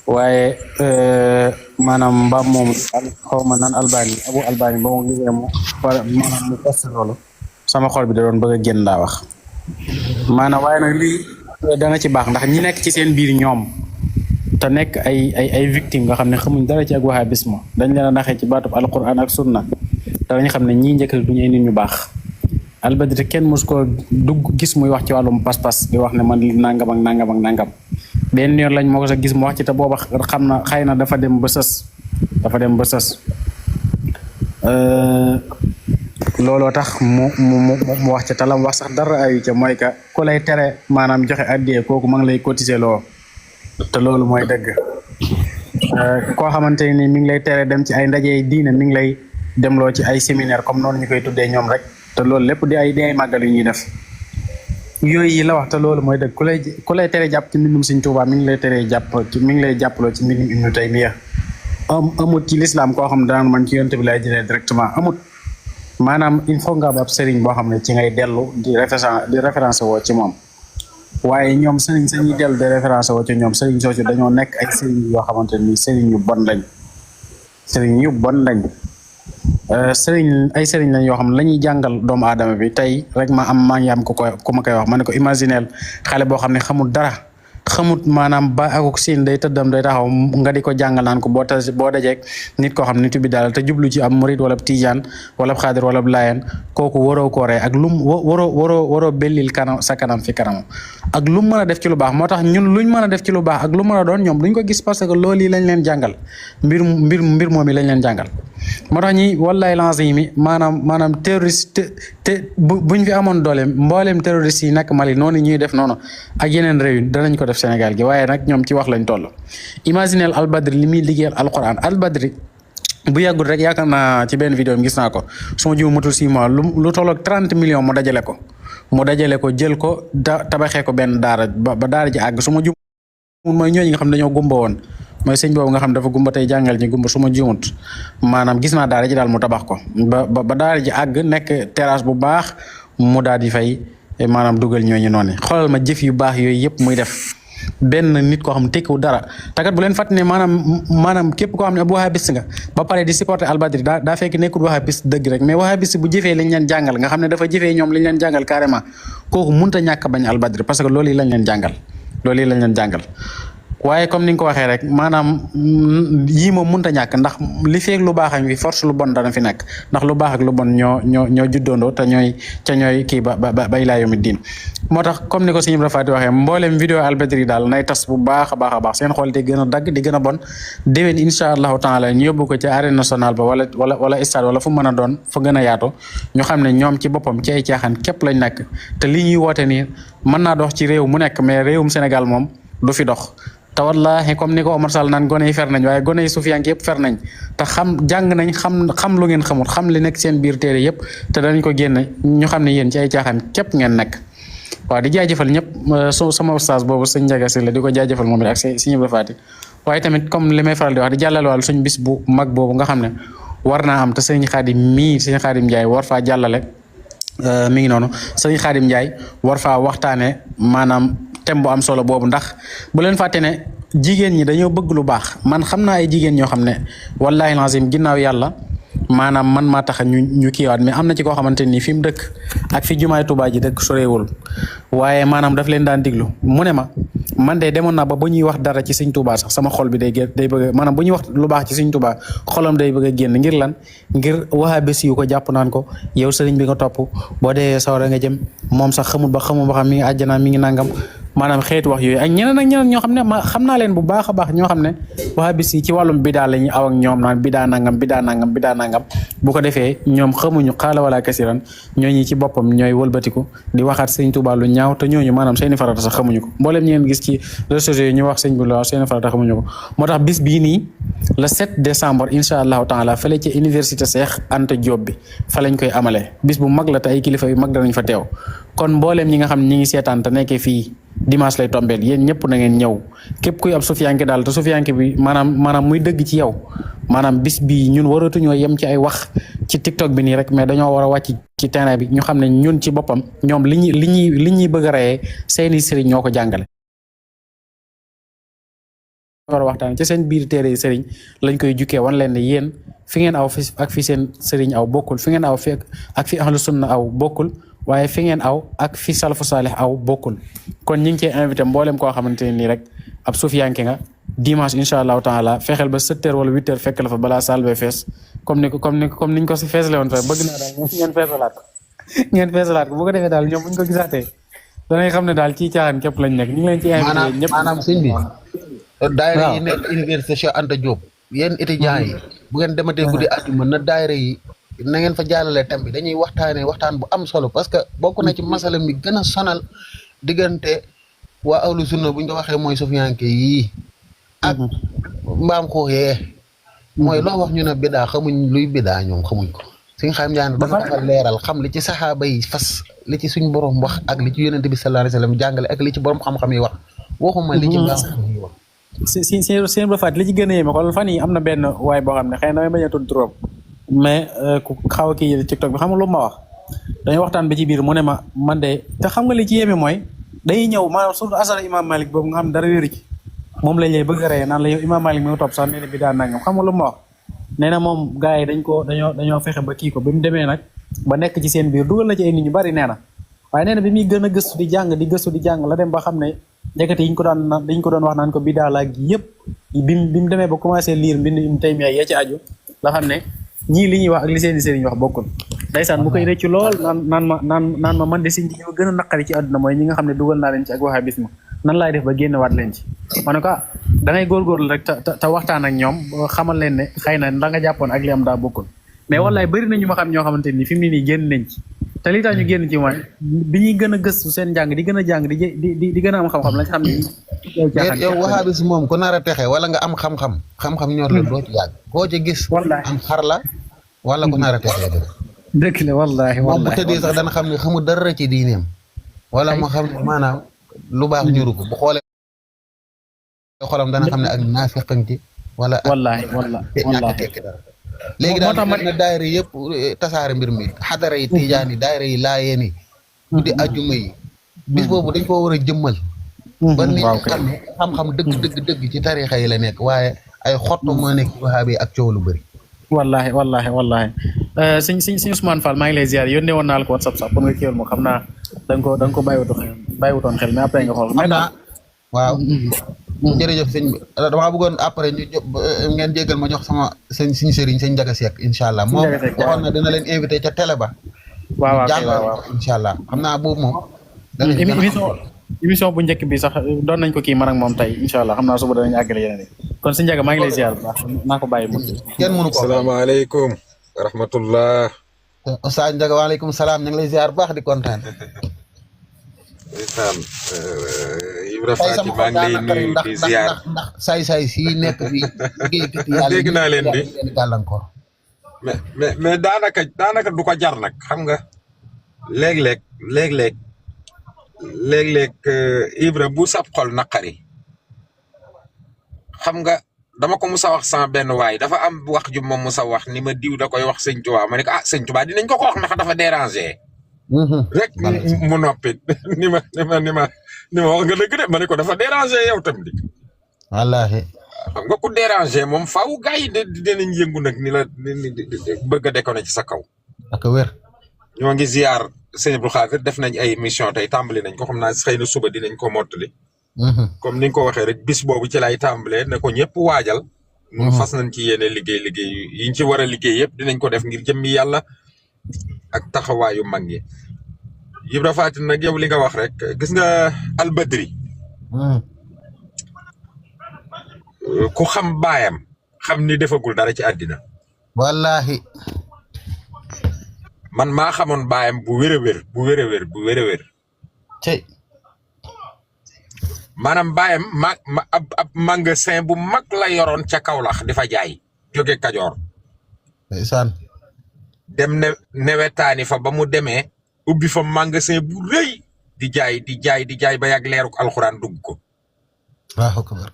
waaye maanaam mbaam moom xaw ma naan albani abu albani ba mu gisee maanaam mu poste loolu sama xol bi da doon bëgg a génn daa wax maanaam waaye nag lii dana ci baax ndax ñi nekk ci seen biir ñoom te nekk ay victime nga xam ne xamuñ dara ci ak wahabisme dañ leen a naxee ci baatub alquran ak sunna danañ xam ne ñii njëkk du ñuy nit ñu baax albadri kenn mos koo dugg gis muy wax ci wàllum pas-pas di wax ne man nangam ak nangam ak nangam benn yoon lañ moo ko sa gis mu wax ci te booba xam na xëy na dafa dem ba sës looloo tax mu wax ca talam wax sax dara ayu ca mooy ka ku lay tere maanaam joxe addiyee kooku ma ngi lay cotiser loo te loolu mooy dëgg koo xamante ni mi ngi lay tere dem ci ay ndaje diine mi ngi lay demloo ci ay séminaire comme noonu ñu koy tuddee ñoom rek te loolu lépp di ay màggal yu ñuy def yooyu yi la wax te loolu mooy dëgg ku lay tere jàpp ci mbindum Sëñ Tuubaa mi ngi lay teree jàpp mi ngi lay jàppaloo ci mbindum Ibnu Taymiya amut ci lislaam koo xam ne daan man ci yonent bi lay jëlee directement amut maanaam il faut nga ab sëriñ boo xam ne ci ngay dellu di référence woo ci moom waaye ñoom sëriñ sañuy dellu di référence woo ci ñoom sëriñ soosu dañoo nekk ay sëriñ yoo xamante ni sëriñ yu bon lañ sëriñ lañ yoo xam ne la ñuy jàngal doomu aadama bi tey rek maa ngi am ku ma koy wax ma ne ko imagineel xale boo xam ne xamul dara xamut maanaam ba akuk siin day tëddam day taxaw nga di ko jàngal naan ko boo dajeeg nit koo xam nitu bi daal te jublu ci am murid wala tijaan wala xaadir wala laayeen kooku waroo ko ree ak lum waroo bellil sa kanam fi kanam ak lu mën a def ci lu baax moo tax ñun luñ mën a def ci lu baax ak lu mën a doon ñoom duñ ko gis parce que loolu yi lañ leen jàngal mbir moom yi lañ leen jàngal moo tax ñi wallaay lancé yi mi maanaam terroriste te buñ fi amoon doole mbooleem terroriste yi nekk Mali noonu ñuy def noonu ak yeneen réew yi danañ ko def Sénégal gi waaye nag ñoom ci wax lañ toll imaginel Albadri li muy liggéeyal alquran Albadri bu yàggul rek yaakaar naa ci benn vidéo mi gis naa ko su ma jiw matul 6 mois lu tolloog 30 millions mu dajale ko jël ko tabaxee ko benn daara ba daara ji àgg su ma jiw mooy ñooñu nga xam ne dañoo gumba woon mooy sëñ boobu nga xam dafa gumba tey jàngal ñi gumba su ma jiwut maanaam gis naa daara ji daal mu tabax ko ba daara ji àgg nekk terrasse bu baax mu daal di fay maanaam dugal ñooñu noonu xoolal ma jëf yu baax yooyu yëpp muy def benn nit koo xam ne tekkiwul dara takat bu leen fàtte ne maanaam képp koo xam ne ab wahabiste nga ba pare di supporter Albadri daa fekk nekkul wahabiste dëgg rek mais wahabiste bu jëfee liñ leen jàngal nga xam ne dafa jëfee ñoom liñ leen jàngal carrément kooku mënta ñàkk bañ Albadri parce que loolu yi lañ leen jàngal waaye comme ni nga ko waxee rek maanaam yii moom mënta ñàkk ndax li feeg lu baax ak force lu bon dana fi nekk ndax lu baax ak lu bon ñoo juddoondoo te ñooy kii ba ilaa yawmi diin moo tax comme ni ko sëñ Ibra Faty waxee mboolem vidéo Albadri daal nay tas bu baax a baax seen xool di gën a dagg di gën a bon déwén incha allahu taala ñu yóbbu ko ci arène nationale ba wala stade wala fu mën a doon fa gën a yaatu ñu xam ne ñoom ci boppam ci ay caaxaan képp lañ nekk te li ñuy woote nii mën naa dox ci réew mu nekk mais réewum Sénégal moom du fi dox te wallahi comme ni ko Omar Sall naan gone yi fer nañ waaye gone yi sufiyanke yëpp fer nañ te jàng nañ xam lu ngeen xamul xam li nekk seen biir téere yëpp te danañ ko génne ñu xam ne yéen ci ay caaxaan képp ngeen nekk waaw di jaajëfal ñëpp sama ustaas boobu sëñ Ndiaga Sylla di ko jaajëfal moom it ak sëñ Ibra Faty waaye tamit comme li may faral di wax di jàllale wàll suñ bis bu mag boobu nga xam ne war naa am te sëñ Xaadim Njaay war faa jàllale mi ngi noonu sëñ Xaadim Njaay war faa waxtaane maanaam thème bu am solo boobu ndax bu leen fàtte ne jigéen ñi dañoo bëgg lu baax man xam naa ay jigéen ñoo xam ne wallahi lazim ginnaaw yàlla maanaam man maa tax ñu kiiwaat mais am na ci koo xamante ni fi mu dëkk ak fi jumaay Tuubaa ji dëkk soreewul waaye maanaam daf leen daan diglu mu ne ma man de demoon naa ba bu ñuy wax dara ci Sëñ Tuubaa sax sama xol bi day bëgg maanaam bu ñuy wax lu baax ci Sëñ Tuubaa xolam day bëgg a génn ngir lan ngir wahabis yu ko jàpp naan ko yow sëriñ bi nga topp boo dee sawara nga jëm moom sax xamul ba xam mi ngi àjjana mi ngi nangam maanaam xeetu wax yooyu ak ñeneen ñoo xam ne xam naa leen bu baax a baax ñoo xam ne wahabis yi ci wàllum bidaa la ñuy aw ak ñoom naan bidaa nangam bu ko defee ñoom xamuñu xaala wala kasiran ñooñu ci boppam ñooy wëlbatiku di waxaat Sëñ Tuubaa lu ñaaw te ñooñu maanaam seeni farata sax xamuñu ko mbooleem ñi ngeen gis ci réseaux sociaux yi ñu wax sëñ bi la seeni farata xamuñu ko moo tax bis bii nii le 7 décembre incha allahu taala fële ci université Cheikh Anta Diop bi fa lañ koy amalee bis bu mag la te ay kilifa yu mag danañ fa teew kon mbooleem ñi nga xam ne ñi ngi seetaan te nekkee fii dimanche lay tombeel yéen ñëpp na ngeen ñëw képp kuy ab sufiyanke daal te sufiyanke bi maanaam muy dëgg ci yow maanaam bis bi ñun waratuñoo yem ci ay wax ci TikTok bi nii rek mais dañoo war a wàcc ci terrain bi ñu xam ne ñun ci boppam ñoom li ñuy bëgg a reyee seeni sëriñ ñoo ko jàngale war a waxtaan ci seen biir téere sëriñ lañ koy jukkee wan leen ne yéen fi ngeen aw ak fi seen sëriñ aw bokkul fi ngeen aw fi ak fi ahlu sunna aw bokkul waaye fi ngeen aw ak fi salafu saalih aw bokkul kon ñu ngi cee invité mboolem koo xamante ne nii rek ab sufiyanke nga dimanche incha allahu taala fexeel ba 7h wala 8h fekk la fa balaa saal bee fees comme niñ ko si feesle woon fa bëgg naa daal ngeen feesalaat ko bu ko defee daal ñoom buñ ko gisaatee danañ xam ne daal ci caaxaan képp lañ nekk ñu ngi leen ci invité ñëpp. maanaam sëñ bi. daayira yi nekk université Cheikh Anta Diop. yéen étudiants yi. bu ngeen dematee guddi àjjuma na daayira yi na ngeen fa jàllale thème bi dañuy waxtaanee waxtaan bu am solo parce que bokk na ci masala mi gën a sonal diggante waa ahlu sunna bu ñu ko waxee mooy sufiyanke yii. ak mbaam xuux yee. mooy loo wax ñu ne bidaa xamuñ luy bidaa ñoom xamuñ ko. suñ xam ñaan dafa dafa leeral xam li ci saxaaba yi fas li ci suñ borom wax ak li ci yonent bi sallallahu alayhi wasallam jàngale ak li ci borom xam-xam yi wax waxuma li ci mbaa yi wax. si ba faat li ci gën a yéeme xool fan yi am na benn waay boo xam ne xëy na damay bañ a tudd trop mais ku xaw a kii TikTok bi xam nga lu ma wax dañuy waxtaan bi ci biir mu ne ma man de te xam nga li ci yéeme mooy day ñëw maanaam surtout asala imam Malik boobu nga xam dara wéru ci moom lañ lay bëgg a rey naan la yow imam Malik mi nga topp sax nee na bi daan nangam xam nga lu ma wax nee na moom gars yi dañoo fexe ba kii ko bi mu demee nag ba nekk ci seen biir dugal na ci ay nit ñu bari nee na waaye nee na bi muy gën a gëstu di jàng la dem ba xam ne njëkkati yi ñu ko doon wax naan ko bidaa la gi yëpp bi mu demee ba commencé lire mbind Ibn Taymiyya ya ci aju la xam ne ñii li ñuy wax ak li seeni sëriñ wax bokkul ndeysaan mu koy rëccu lool naan ma man de si ñi gën a naqari ci àdduna mooy ñi nga xam ne dugal naa leen ci ak wahabisme nan laay def ba génnewaat leen ci ma ne ko da ngay góorgóorlu rek te waxtaan ak ñoom xamal leen ne xëy na da nga jàppoon ak li am daa bokkul mais wallaay bëri na ñu ma xam ñoo xamante ni fi mu ne nii génn nañ ci te li tax ñu génn ci mooy bi ñuy gën a gëstu seen njàng di gën a jàng di gën a am xam-xam lañ xam ne yow wahabis moom ku nar a texe wala nga am xam-xam ñor la doo ci yàgg koo ci gis am xar la wala ku nar a texee dëgg la wallaahi moom bu tëddee sax dana xam ne xamul dara ci diineem wala mu xam ne maanaam lu baax ñuru ko bu xoolee xolam dana xam ne ak naafiqan ci wala wallaahi ñàkk tekki dara léegi daal na daayira yëpp tasaare mbir mi xadara yi tijaan yi daayira yi laayeen yi guddi ajjuma yi bis boobu dañ koo war a jëmmal ba nit ñi xam ne xam-xam dëgg ci tarixa yi la nekk waaye ay xottu moo nekk ci waxaabi ak coow lu bëri wallaahi sëñ Ousmane Fall maa ngi lay ziar yónnee woon naa la ko WhatsApp sax pour nga kiiwal moom xam naa da nga ko bàyyiwutoon xel mais après nga xool xam naa waaw jërëjëf sëñ bi damaa bëggoon après ñu ngeen jéggal ma jox sama suñu sëriñ sëñ Njaga Seck incha allah moom waxoon na dina leen invité ca télé ba waaw incha allah xam naa boobu moom émission bu njëkk bi sax doon nañ ko kii man ak moom tey incha allah xam naa suba danañ àggale yeneen yi kon sëñ Njaga maa ngi lay ziar bu baax naa ko bàyyi mu kenn mënu ko asalaamaaleykum wa rahmatullah Oustaz Njaga waaleykum salaam ñu ngi lay ziar bu baax di kontaan ndeysaan Ibra Faati maa ngi lay nuyu di ziar ndax saay-saay si nekk bi liggéeykat yàlla dégg naa leen di gàllankoor mais daanaka du ko jar nag xam nga léeg-léeg Ibra bu sab xol naqari xam nga dama ko musa wax sama benn waay dafa am wax ju moom musa wax ni ma diw da koy wax sëñ Tuubaa ma ne ko sëñ Tuubaa dinañ ko wax ndax dafa déranger rek mu noppi ni ma wax nga dëgg de ma ne ko dafa déranger yow tam di wallaahi xam nga ku déranger moom faaw gars yi dinañ yëngu nag ni la bëgg a déconné ci sa kaw ak wér ñoo ngi ziar sëñ Abdou Khadir def nañ ay émission tey tàmbali nañ ko xam naa xëy na suba dinañ ko mottali comme ni nga ko waxee rek bis boobu ci lay tàmbalee ne ko ñëpp waajal mu fas nañ ci yéene liggéey yiñ ci war a liggéey yëpp dinañ ko def ngir jëmmi yàlla ak taxawaayu mag ñi Ibra Faati nag yow li nga wax rek gis nga albadri ku xam baayam xam ni defagul dara ci àddina wallahi man maa xamoon baayam bu wér a wér tey maanaam baayam ab magasin bu mag la yoroon ca Kaolack di fa jaay jóge Kajoor ndeysaan dem newetaani fa ba mu demee ubbi fa magasin bu rëy di jaay ba yàgg leeruk alxuraan dugg ko waaw akbar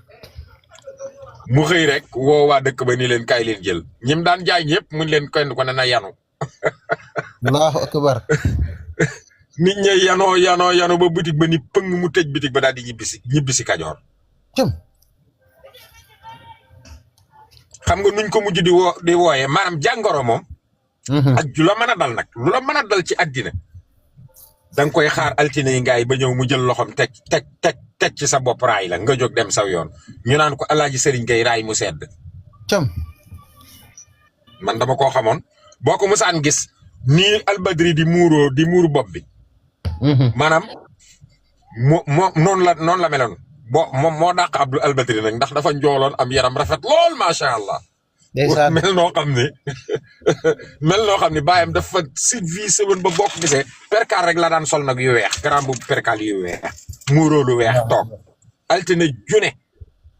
mu xëy rek woo waa dëkk ba ni leen kaay leen jël ñim daan jaay ñëpp mu leen kenn ko ne na yanu allahu akbar nit ñi yanoo ba bitig ba ni pëng mu tëj bitig ba daal di ñibbisi Kajoor xam nga nuñ ko mujj di wooyee maanaam jàngoro moom ak ju la mën a dal nag lu la mën a dal ci àddina da nga koy xaar altine yi ngaay ba ñëw mu jël loxom teg ci sa bopp raay la nga jóg dem saw yoon ñu naan ko alaaji sëriñ Gay raay mu sedd man dama koo xamoon boo ko musaan gis nii albadri di muuru bopp bi maanaam noonu la meloon moom moo dàq Abdou Albadri nag ndax dafa njooloon am yaram rafet lool macha allah. ndeysaan mel noo xam ne bàyyam dafa civilisé woon ba bokk gisee perkaal rek la daan sol nag yu weex grand bu perkaal yu weex muuroo lu weex toog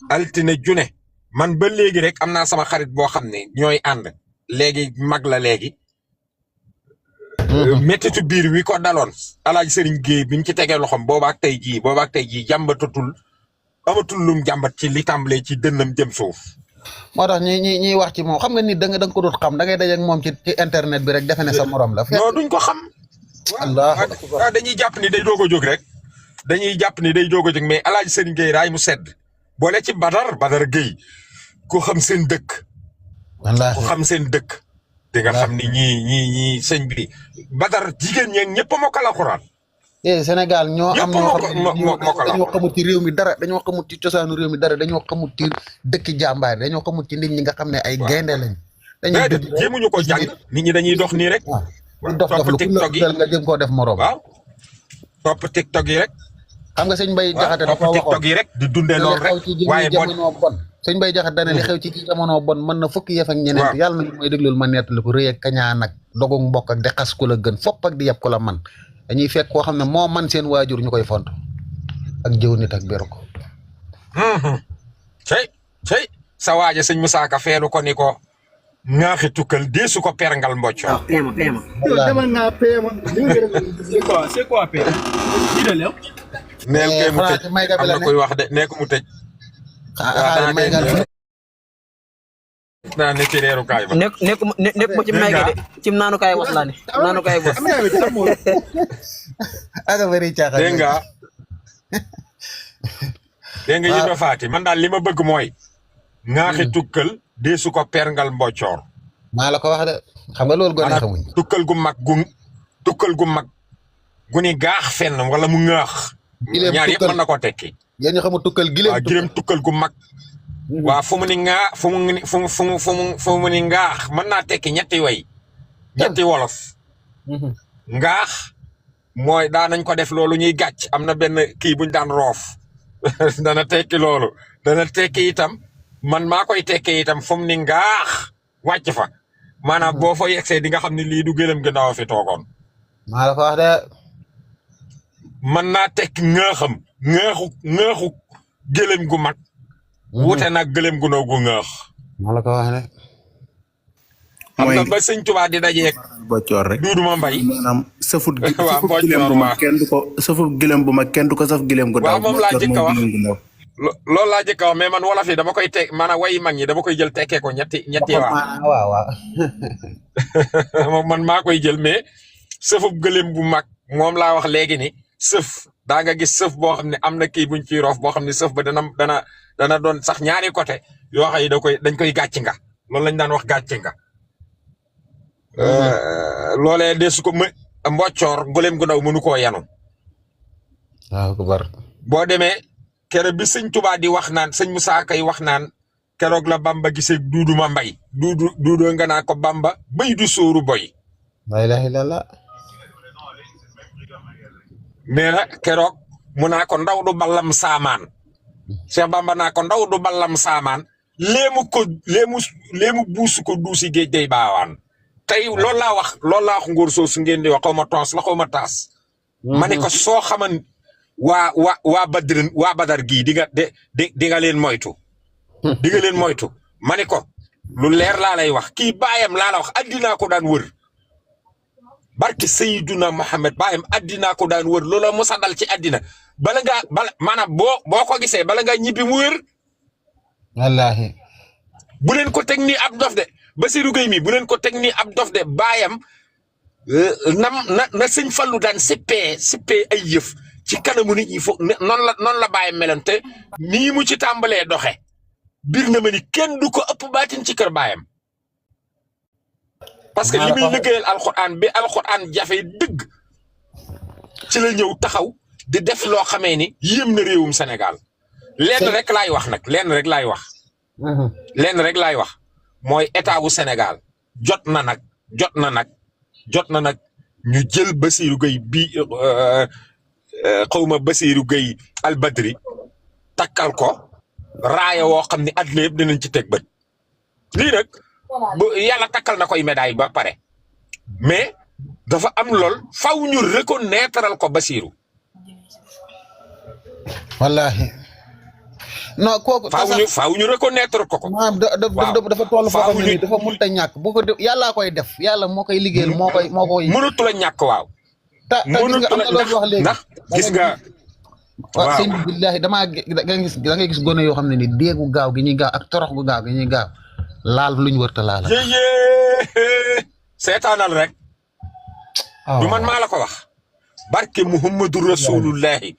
altine june man ba léegi rek am naa sama xarit boo xam ne ñooy ànd léegi mag la léegi méttitu biir wi ko daloon Alaaji Sëriñ Géey bi ñu ci tegee loxom boobaak tey jii jàmbatatul amatul lum jàmbat ci li tàmbalee ci dënnam jëm suuf. moo tax ñuy wax ci moom xam nga nit da nga ko dut xam da ngay daje ak moom ci internet bi rek defe ne sa morom la. non duñ ko xam. waaw dañuy jàpp ni day doog a jóg rek. dañuy jàpp ni day doog a jóg mais Alaaji Sëriñ Géey raay mu sedd boole ci Badar Géey ku xam seen dëkk. wallaahi ku xam seen dëkk. di nga xam ni ñii sëñ bi Badar jigéen ñeeg ñëpp a mokkal Alxuraan. Sénégal ñoo am dañoo xamut ci réew mi dara dañoo xamut ci cosaanu réew mi dara dañoo xamut ci dëkki jàmbaar dañoo xamut ci nit ñi nga xam ne ay gaynde lañ. dañuy dund jéemuñu ko jàng nit ñi dañuy dox nii rek. topp TikTok yi nga jëm koo def morom. waaw topp TikTok yi rek. xam nga sëñ Mbaye Jaxate dafa waxoon TikTok yi rek di dundee loolu rek. waaye bon sëñ Mbaye Jaxate dana li xew ci jamono bon mën na fukki yëf ak ñeneen. yàlla nañu may déglul ma nettali ko rëy ak kañaan ak dogu mbokk ak di xas ku la gën fopp ak di yeb ku la man dañuy fekk koo xam ne moo man seen waajur ñu koy font ak jëw nit ak beru ko. cey sa waaja sëñ Moussa Ka feelu ko ni ko ŋaaxi tukkal deesu ko perngal mbocco. Pema. Demal naa Pema. C'est quoi Pema? neel kay mu tëj am na koy wax de nee ko mu tëj. naa ne ci reerukaay ba. nekk ma ci may de cim naanukaay was laa ne naanukaay was. aga bëri caaxaan dégg nga Ibra Faati man daal li ma bëgg mooy. ŋaaxi tukkal deesu ko perngal mboccoor. maa la ko wax de xam nga loolu gone xamuñ. tukkal gu mag gu ni gaax fenn wala mu ŋaax. ñaar yëpp mën na ko tekki. yéen ñu xamul tukkal gileem tukkal gu mag. waaw fu mu ni ngaa fu mu ni ngaax mën naa tekki ñetti way ñetti wolof. ngaax mooy daan nañ ko def loolu ñuy gàcc am na benn kii buñ daan roof dana tekki loolu dana tekki itam man maa koy tekki itam fu mu ni ngaax wàcc fa maanaam boo fa yegsee di nga xam ne lii du gëlëm gi ndaw fi toogoon. maa la ko wax de. mën naa tekki ŋaaxu gëlëm gu mag. wute nag gëlëm gu ndaw gu ŋaax. maa la ko wax de. xam nga ba sëñ Tuubaa di dajeeg. boccoor rek duuduma mbay. maanaam sëfut gilem bu mag kenn du ko sëfut gilem bu mag kenn du ko saf gilem gu ndaw. waaw moom laa jëkk a wax loolu laa jëkk a wax mais man wolof yi dama koy teg maanaam wayi mag ñi dama koy jël tekkee ko ñetti waaw man maa koy jël mais sëfub gëlëm bu mag moom laa wax léegi ni sëf daa nga gis sëf boo xam ne am na kii buñ ciy roof boo xam ne sëf ba dana doon sax ñaari côté yoo xam ne dañ koy gàcc nga loolu lañ daan wax gàcc nga. loolee de su ko mboccoor gëlëm gu ndaw mënu koo yanu. waaw ku bar. boo demee keroog bi sëñ Tuubaa di wax naan sëñ Musaa Kay wax naan keroog la Bamba gisee duuduma mbay duudu nga naa ko Bamba bay du sóoru boy. la ilaha illallah. nee na keroog mu naa ko ndaw du ballam saamaan. Cheikh Bamba naa ko ndaw du ballam saamaan léemu buusu ko duusi géej day baawaan. tey loolu laa wax ngóor soosu ngeen di wax xaw ma toos la xaw ma taas. ma ne ko soo xaman waa Badar gii di nga leen moytu. di nga leen moytu ma ne ko lu leer laa lay wax kii baayam laa la wax addinaa ko daan wër. barke Seydina Mohamed baayam addinaa ko daan wër loola musa dal ci addina bala maanaam boo ko gisee bala ngaa ñibbi mu wër. wallaahi. bu leen ko teg nii ab dof de Bassirou Gueye mi bu leen ko teg nii ab dof de baayam na sëñ Fallu daan sippee ay yëf ci kanamu nit ñi foog noonu la baayam meloon te nii mu ci tàmbalee doxe bir na ma ni kenn du ko ëpp baatin ci kër baayam. parce que li muy liggéeyal alxuraan bi alxuraan jafe dëgg ci la ñëw taxaw di def loo xamee ni yéem na réewum Sénégal lenn rek laay wax nag lenn rek laay wax mooy état wu Sénégal jot na nag ñu jël Bassirou Gueye bi xawma Basirou Gueye Albadri takkal ko raaya woo xam ne àddina yëpp dinañ ci teg bët lii nag bu yàlla takkal na koy médaille ba pare mais dafa am lool faw ñu reconnaître ko Basirou wallahi non kooku faaw ñu reconnaître ko maanaam dafa toll foo xam ne nii dafa mënut a ñàkk bu ko yàllaa koy def yàlla moo koy liggéeyal moo koy mënatu la ñàkk waaw mënatu la ndax gis nga waaw sëñ bi billahi da ngay gis gone yoo xam ne ni déegu gaaw gi ñuy gaaw ak torox gu gaaw gi ñuy gaaw laal luñ wërta laal seetaanal rek du man maa la ko wax barke Muhammadu Rasulullahi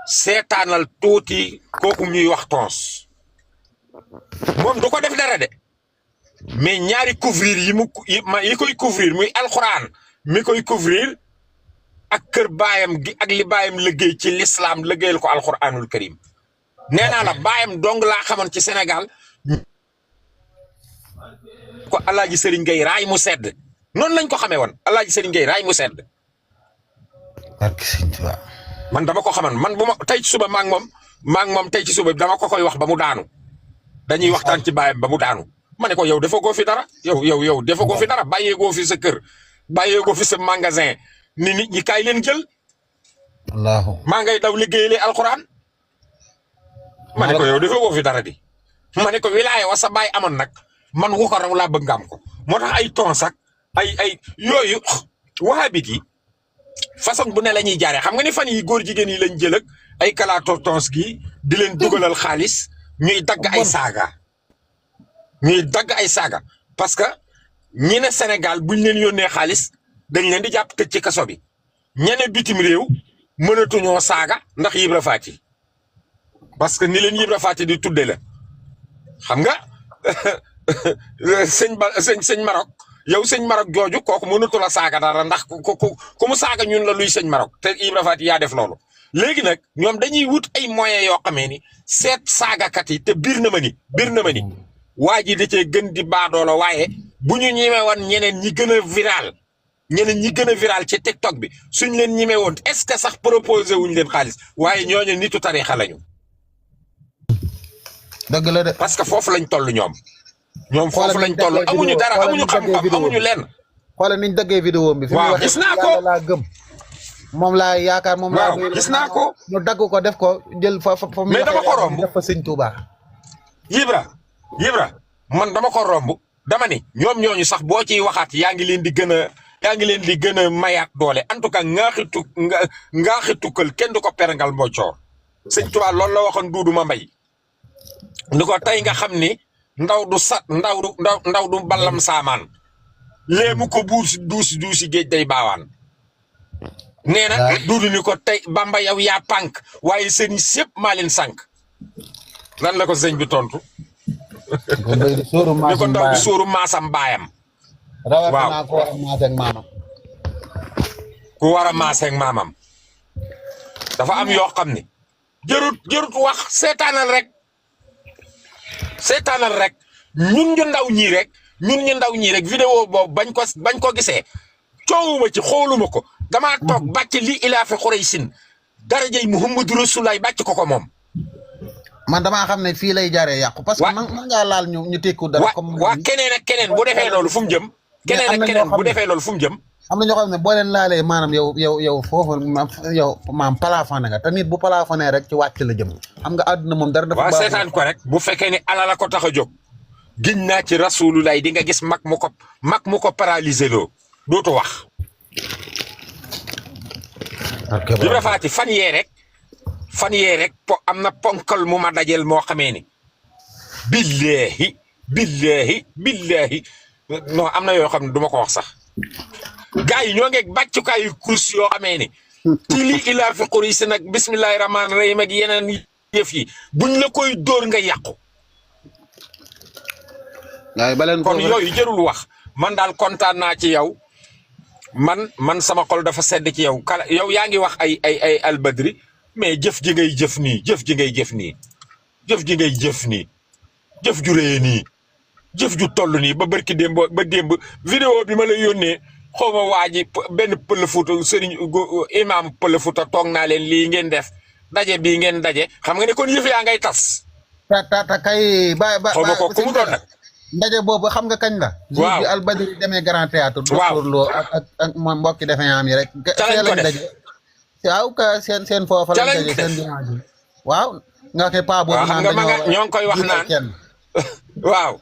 seetaanal tuuti kooku ñuy wax tons moom du ko def dara de mais ñaari couvrir yi koy couvrir muy alxuraan mi koy couvrir ak kër baayam gi ak li baayam liggéey ci l'islam liggéeyal ko alxuraanul karim nee naa la baayam dong laa xamoon ci Sénégal ko Alaaji Serigne Gueye raay mu sedd noonu lañ ko xamee woon Alaaji Serigne Gueye raay mu sedd man dama ko xaman man bu ma tey ci suba maa ngi moom tey ci suba dama ko koy wax ba mu daanu dañuy waxtaan ci baayam ba mu daanu ma ne ko yow dafa goo fi dara yow dafa goo fi dara bàyyeegoo fi sa kër bàyyeegoo fi sa magasin ni nit ñi kaay leen jël wallaahu maa ngay daw liggéeyale alxuraan ma ne ko yow dafa goo fi dara di ma ne ko wilaaya wa sa baay amoon nag man wu ko raw laa bëgg nga am ko moo tax ay tons ak ay yooyu wahabit yi façon bu ne la ñuy jaaree xam nga ni fan yi góor jigéen yi lañ jël ak ay kalaato tons gi di leen dugalal xaalis ñuy dagg ay saaga parce que ñi ne Sénégal buñ leen yónnee xaalis dañ leen di jàpp tëj ci kaso bi ñene bitim réew mënatuñoo saaga ndax Ibra Faty parce que ni leen Ibra Faty di tudde la xam nga sëñ Maroc yow sëñ Maroc jooju kooku mënatu la saaga dara ndax ku mu saaga ñun la luy sëñ Maroc te Ibra Faty yaa def loolu léegi nag ñoom dañuy wut ay moyens yoo xamee ni seet saagakat yi te biir na ma ni waa ji da cee gën di baadoola waaye bu ñu ñemee woon ñeneen ñi gën a viral ci TikTok bi suñ leen ñemee woon est-ce que sax proposé wuñ leen xaalis waaye ñooñu nitu tariixa lañu. dëgg la de parce que foofu lañ toll ñoom foofu lañ toll amuñu dara amuñu xam-xam amuñu lenn. xoolal niñ daggee vidéo bi. waaw gis naa ko laa gëm. moom laa yaakaar moom laa. waaw gis naa ko. ñu dagg ko def ko jël fa. mais dama ko romb def fa sëñ Touba. Ibra man dama ko romb dama ni ñoom ñooñu sax boo ciy waxaat yaa ngi leen di gën a mayaat doole en tout cas ngaaxi tukkal kenn du ko perangal mboccoor sëñ Touba loolu la waxoon Duudu ma mbay ni ko tey nga xam ni ndaw du ballam saamaan léemu ko buur si duusi géej day baawaan nee na Duudu ni ko tey Bamba yow yaa pànk waaye sëñ sépp maa leen sànk lan la ko sëñ bi tontu ni ko ndaw di sóoru maasam baayam rawatina ko war a maaseeg maamam ku war a maaseeg maamam dafa am yoo xam ne jërut wax seetaanal rek ñun ñu ndaw ñii rek vidéo boobu bañ ko gisee coowuma ci xooluma ko damaa toog bàcc li ilaa fi Xuraysin darajay Muhammadu Rasulullaay bàcc ko moom man damaa xam ne fii lay jaaree yàqu parce que man ngaa laal ñu tekku dara comme waa keneen ak keneen bu defee loolu fu mu jëm keneen ak keneen bu defee loolu fu mu jëm am na ñoo xam ne boo leen laalee maanaam yow foofu yow maam plafonné nga te nit bu plafonné rek ci wàcc la jëm xam nga àdduna moom dara dafa waaw seetaan ko rek bu fekkee ni ala la ko tax a jóg giñ naa ci Rasulullah di nga gis mag mu ko paralysé loo dootu wax Ibra Faty fan yee rek am na ponkal mu ma dajel moo xamee ni billahi non am na yoo xam ne du ma ko wax sax gars yi ñoo ngeeg bàccukaayu kurus yoo xamee ni ci lii ilaa fi Quraysh nag bismillahi rahmaani rahim ak yeneen yëf yi buñ la koy dóor nga yàqu kon yooyu jërul wax man daal kontaan naa ci yow man sama xol dafa sedd ci yow yow yaa ngi wax ay Albadri mais jëf ji ngay jëf nii jëf ju rëy nii jëf ju toll nii ba barki démb vidéo bi ma lay yónnee xawma waa ji benn pël Fuuta sëriñ imam pël Fuuta toog naa leen lii ngeen def daje bii ngeen daje xam nga ne kon yëf yaa ngay tas. ta kay ba xawma ko ku mu doon nag. ndaje boobu xam nga kañ la. waaw bi Albadri demee Grand Théâtre. waaw docteur Lo ak mbokki defe am yi rek. ca lañ ko def waaw ka seen foofa lañ daje seen dimanche bi waaw nga koy paa boobu xam nga ma nga ñoo ngi koy wax naan waaw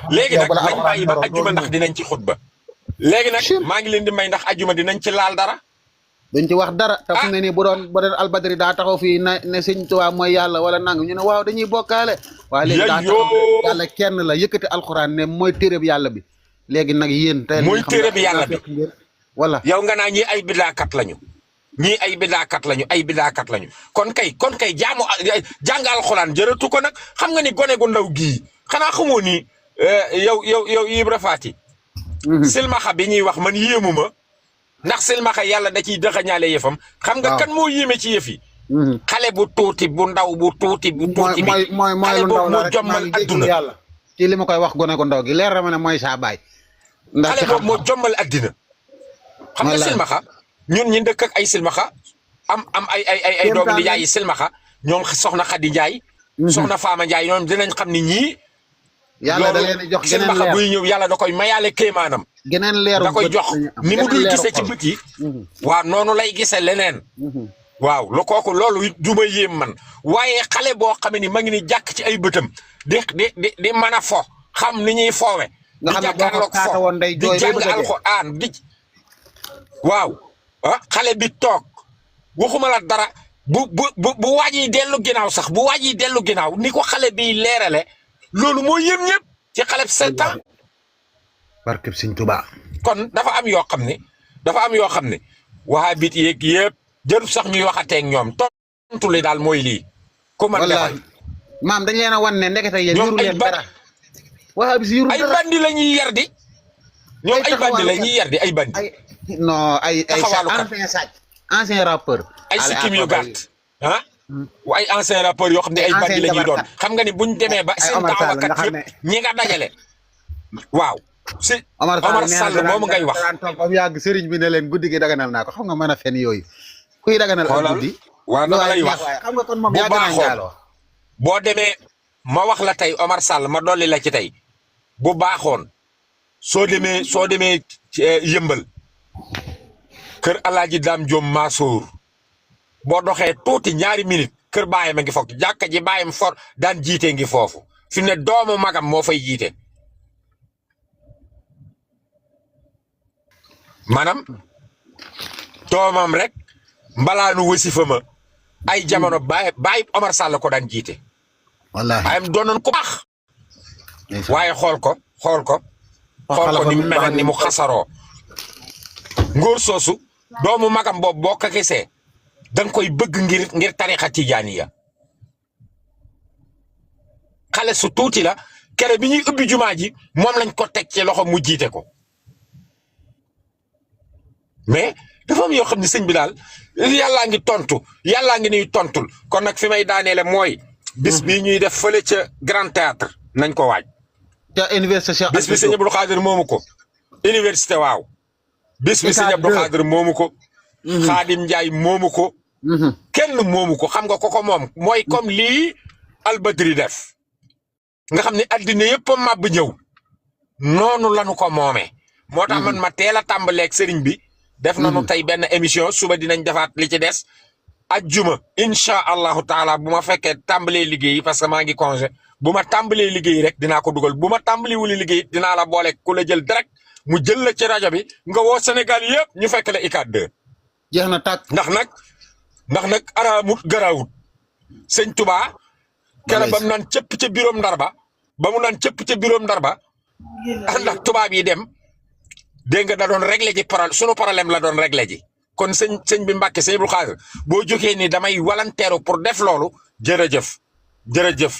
léegi nag nañ bàyyi ba ajjuma ndax dinañ ci xutba léegi nag maa ngi leen di may ndax ajjuma dinañ ci laal dara duñ ci wax dara te fu ne nii bu doon Albadri daa taxaw fii ne Sëñ Tuubaa mooy yàlla wala nang ñu ne waaw dañuy bokkaale waaye léegi daa taxaw yàlla kenn la yëkkati alxuraan ne mooy téereb yàlla bi léegi nag yéen tey mooy téereb yàlla bi wala yow nga naa ñii ay bidaakat lañu ñii ay bidaakat lañu kon kay jàng alxuraan jërëtu ko nag xam nga ni gone gu ndaw gii xanaa xamoo ni yow Ibra Faati silmaxa bi ñuy wax man yéemu ma ndax silmaxa yàlla da ciy dëxañaale yëfam xam nga kan moo yéeme ci yëf yi xale bu tuuti bu ndaw bu tuuti bi mooy lu ndaw la rek jommal adduna yàlla ci li ma koy wax gone gu ndaw gi leer na ma ne mooy saa baay xale boobu moo jommal addina xam nga silmaxa ñun ñi dëkk ak ay silmaxa am ay doomi di jaay yi silmaxa ñoom soxna Xadi Njaay soxna Faama Njaay ñoom dinañ xam ni ñii yàlla da leen jox geneen silmaxa leer buy ñëw yàlla da koy mayaale kéemaanam geneen leeru da koy jox ni mu dul gisee ci bët yi waaw noonu lay gisee leneen waaw lu kooku loolu du ma yéem man waaye xale boo xam ne ni ma ngi ni jàkk ci ay bëtam di mën a fo xam ni ñuy foowe di jàkkaarloog fo di jàng alxuraan di waaw xale bi toog waxuma la dara bu waaj yi dellu ginnaaw sax bu waaj yi dellu ginnaaw ni ko xale bi leerale loolu moo yëm ñëpp ci xale bi 7 ans barkeb Sëñ Tuubaa kon dafa am yoo xam ne wahabit yeeg yëpp jarul sax ñuy waxateeg ñoom tontu li daal mooy lii ku man defal maam dañ leen a wan ne ndekete yéen yuru leen dara wahabit si yuru dara ay bandi la ñuy yar di ñoom ay bandi la ñuy yar di ay bandi non ay ancien sàcc ancien rappeur ay sikkim yu gàtt ay ancien rappeur yoo xam ne ay bandi la ñuy doon xam nga ni buñ demee ba seen taawakat yëpp ñi nga dajale waaw si Omar Sall moomu ngay wax bam yàgg sëriñ bi ne leen guddi gi daganal naa ko xam nga mën a fen yooyu kuy daganal ak guddi waaw dama lay wax xam nga kon moom yàgg naa njaaloo boo demee ma wax la tey Omar Sall ma dolli la ci tey bu baaxoon soo demee yëmbal kër Alaaji Daam Joom Maasoor boo doxee tuuti ñaari minute kër baayam a ngi foofu jàkka ji baayam for daan jiite ngi foofu fi ne doomu magam moo fay jiite maanaam doomam rek mbalaanu wasifa ma ay jamono baay Omar Sall ko daan jiite wallaahi baayam doonoon ku baax waaye xool ko ni mu mel ni mu xasaroo ngóor soosu doomu magam boobu boo ko gisee da nga koy bëgg ngir tarixa tijaaniya xale su tuuti la kere bi ñuy ubbi jumaa ji moom lañ ko teg ci loxo mu jiite ko mais dafa am yoo xam ne sëñ bi daal yàllaa ngi tontu yàllaa ngi nuy tontul kon nag fi may daaneele mooy bis bii ñuy def fële ca Grand Théâtre nañ ko waaj ca université Cheikh bis bi sëñ Abdou Khadir moomu ko université waaw bis bi sëñ Abdou Khadir moomu ko Xaadim Njaay moomu ko kenn moomu ko xam nga ko moom mooy comme lii Albadri def nga xam ne addina yëpp a màbb ñëw noonu lañu ko moomee moo tax man ma teel a tàmbaleeg sëriñ bi def nañu tey benn émission suba dinañ defaat li ci des ajjuma incha allahu taala bu ma fekkee tàmbalee liggéey parce que maa ngi congé bu ma tàmbalee liggéey rek dinaa ko dugal bu ma tàmbali wuli liggéey dinaa la boole ku la jël direct mu jël la ci rajo bi nga woo Sénégal yëpp ñu fekk la ICAT 2 jeex na tàkk ndax nag araamut garaawut sëñ Touba kere ba mu naan cëpp ca biroom ndar ba mu naan cëpp ca biroom ndar ba ndax tubaab yi dem dégg nga da doon réglé ji sunu problème la doon réglé ji kon sëñ bi Mbàkke sëñ Abdou Khadre boo jógee ni damay walanteeru pour def loolu jërëjëf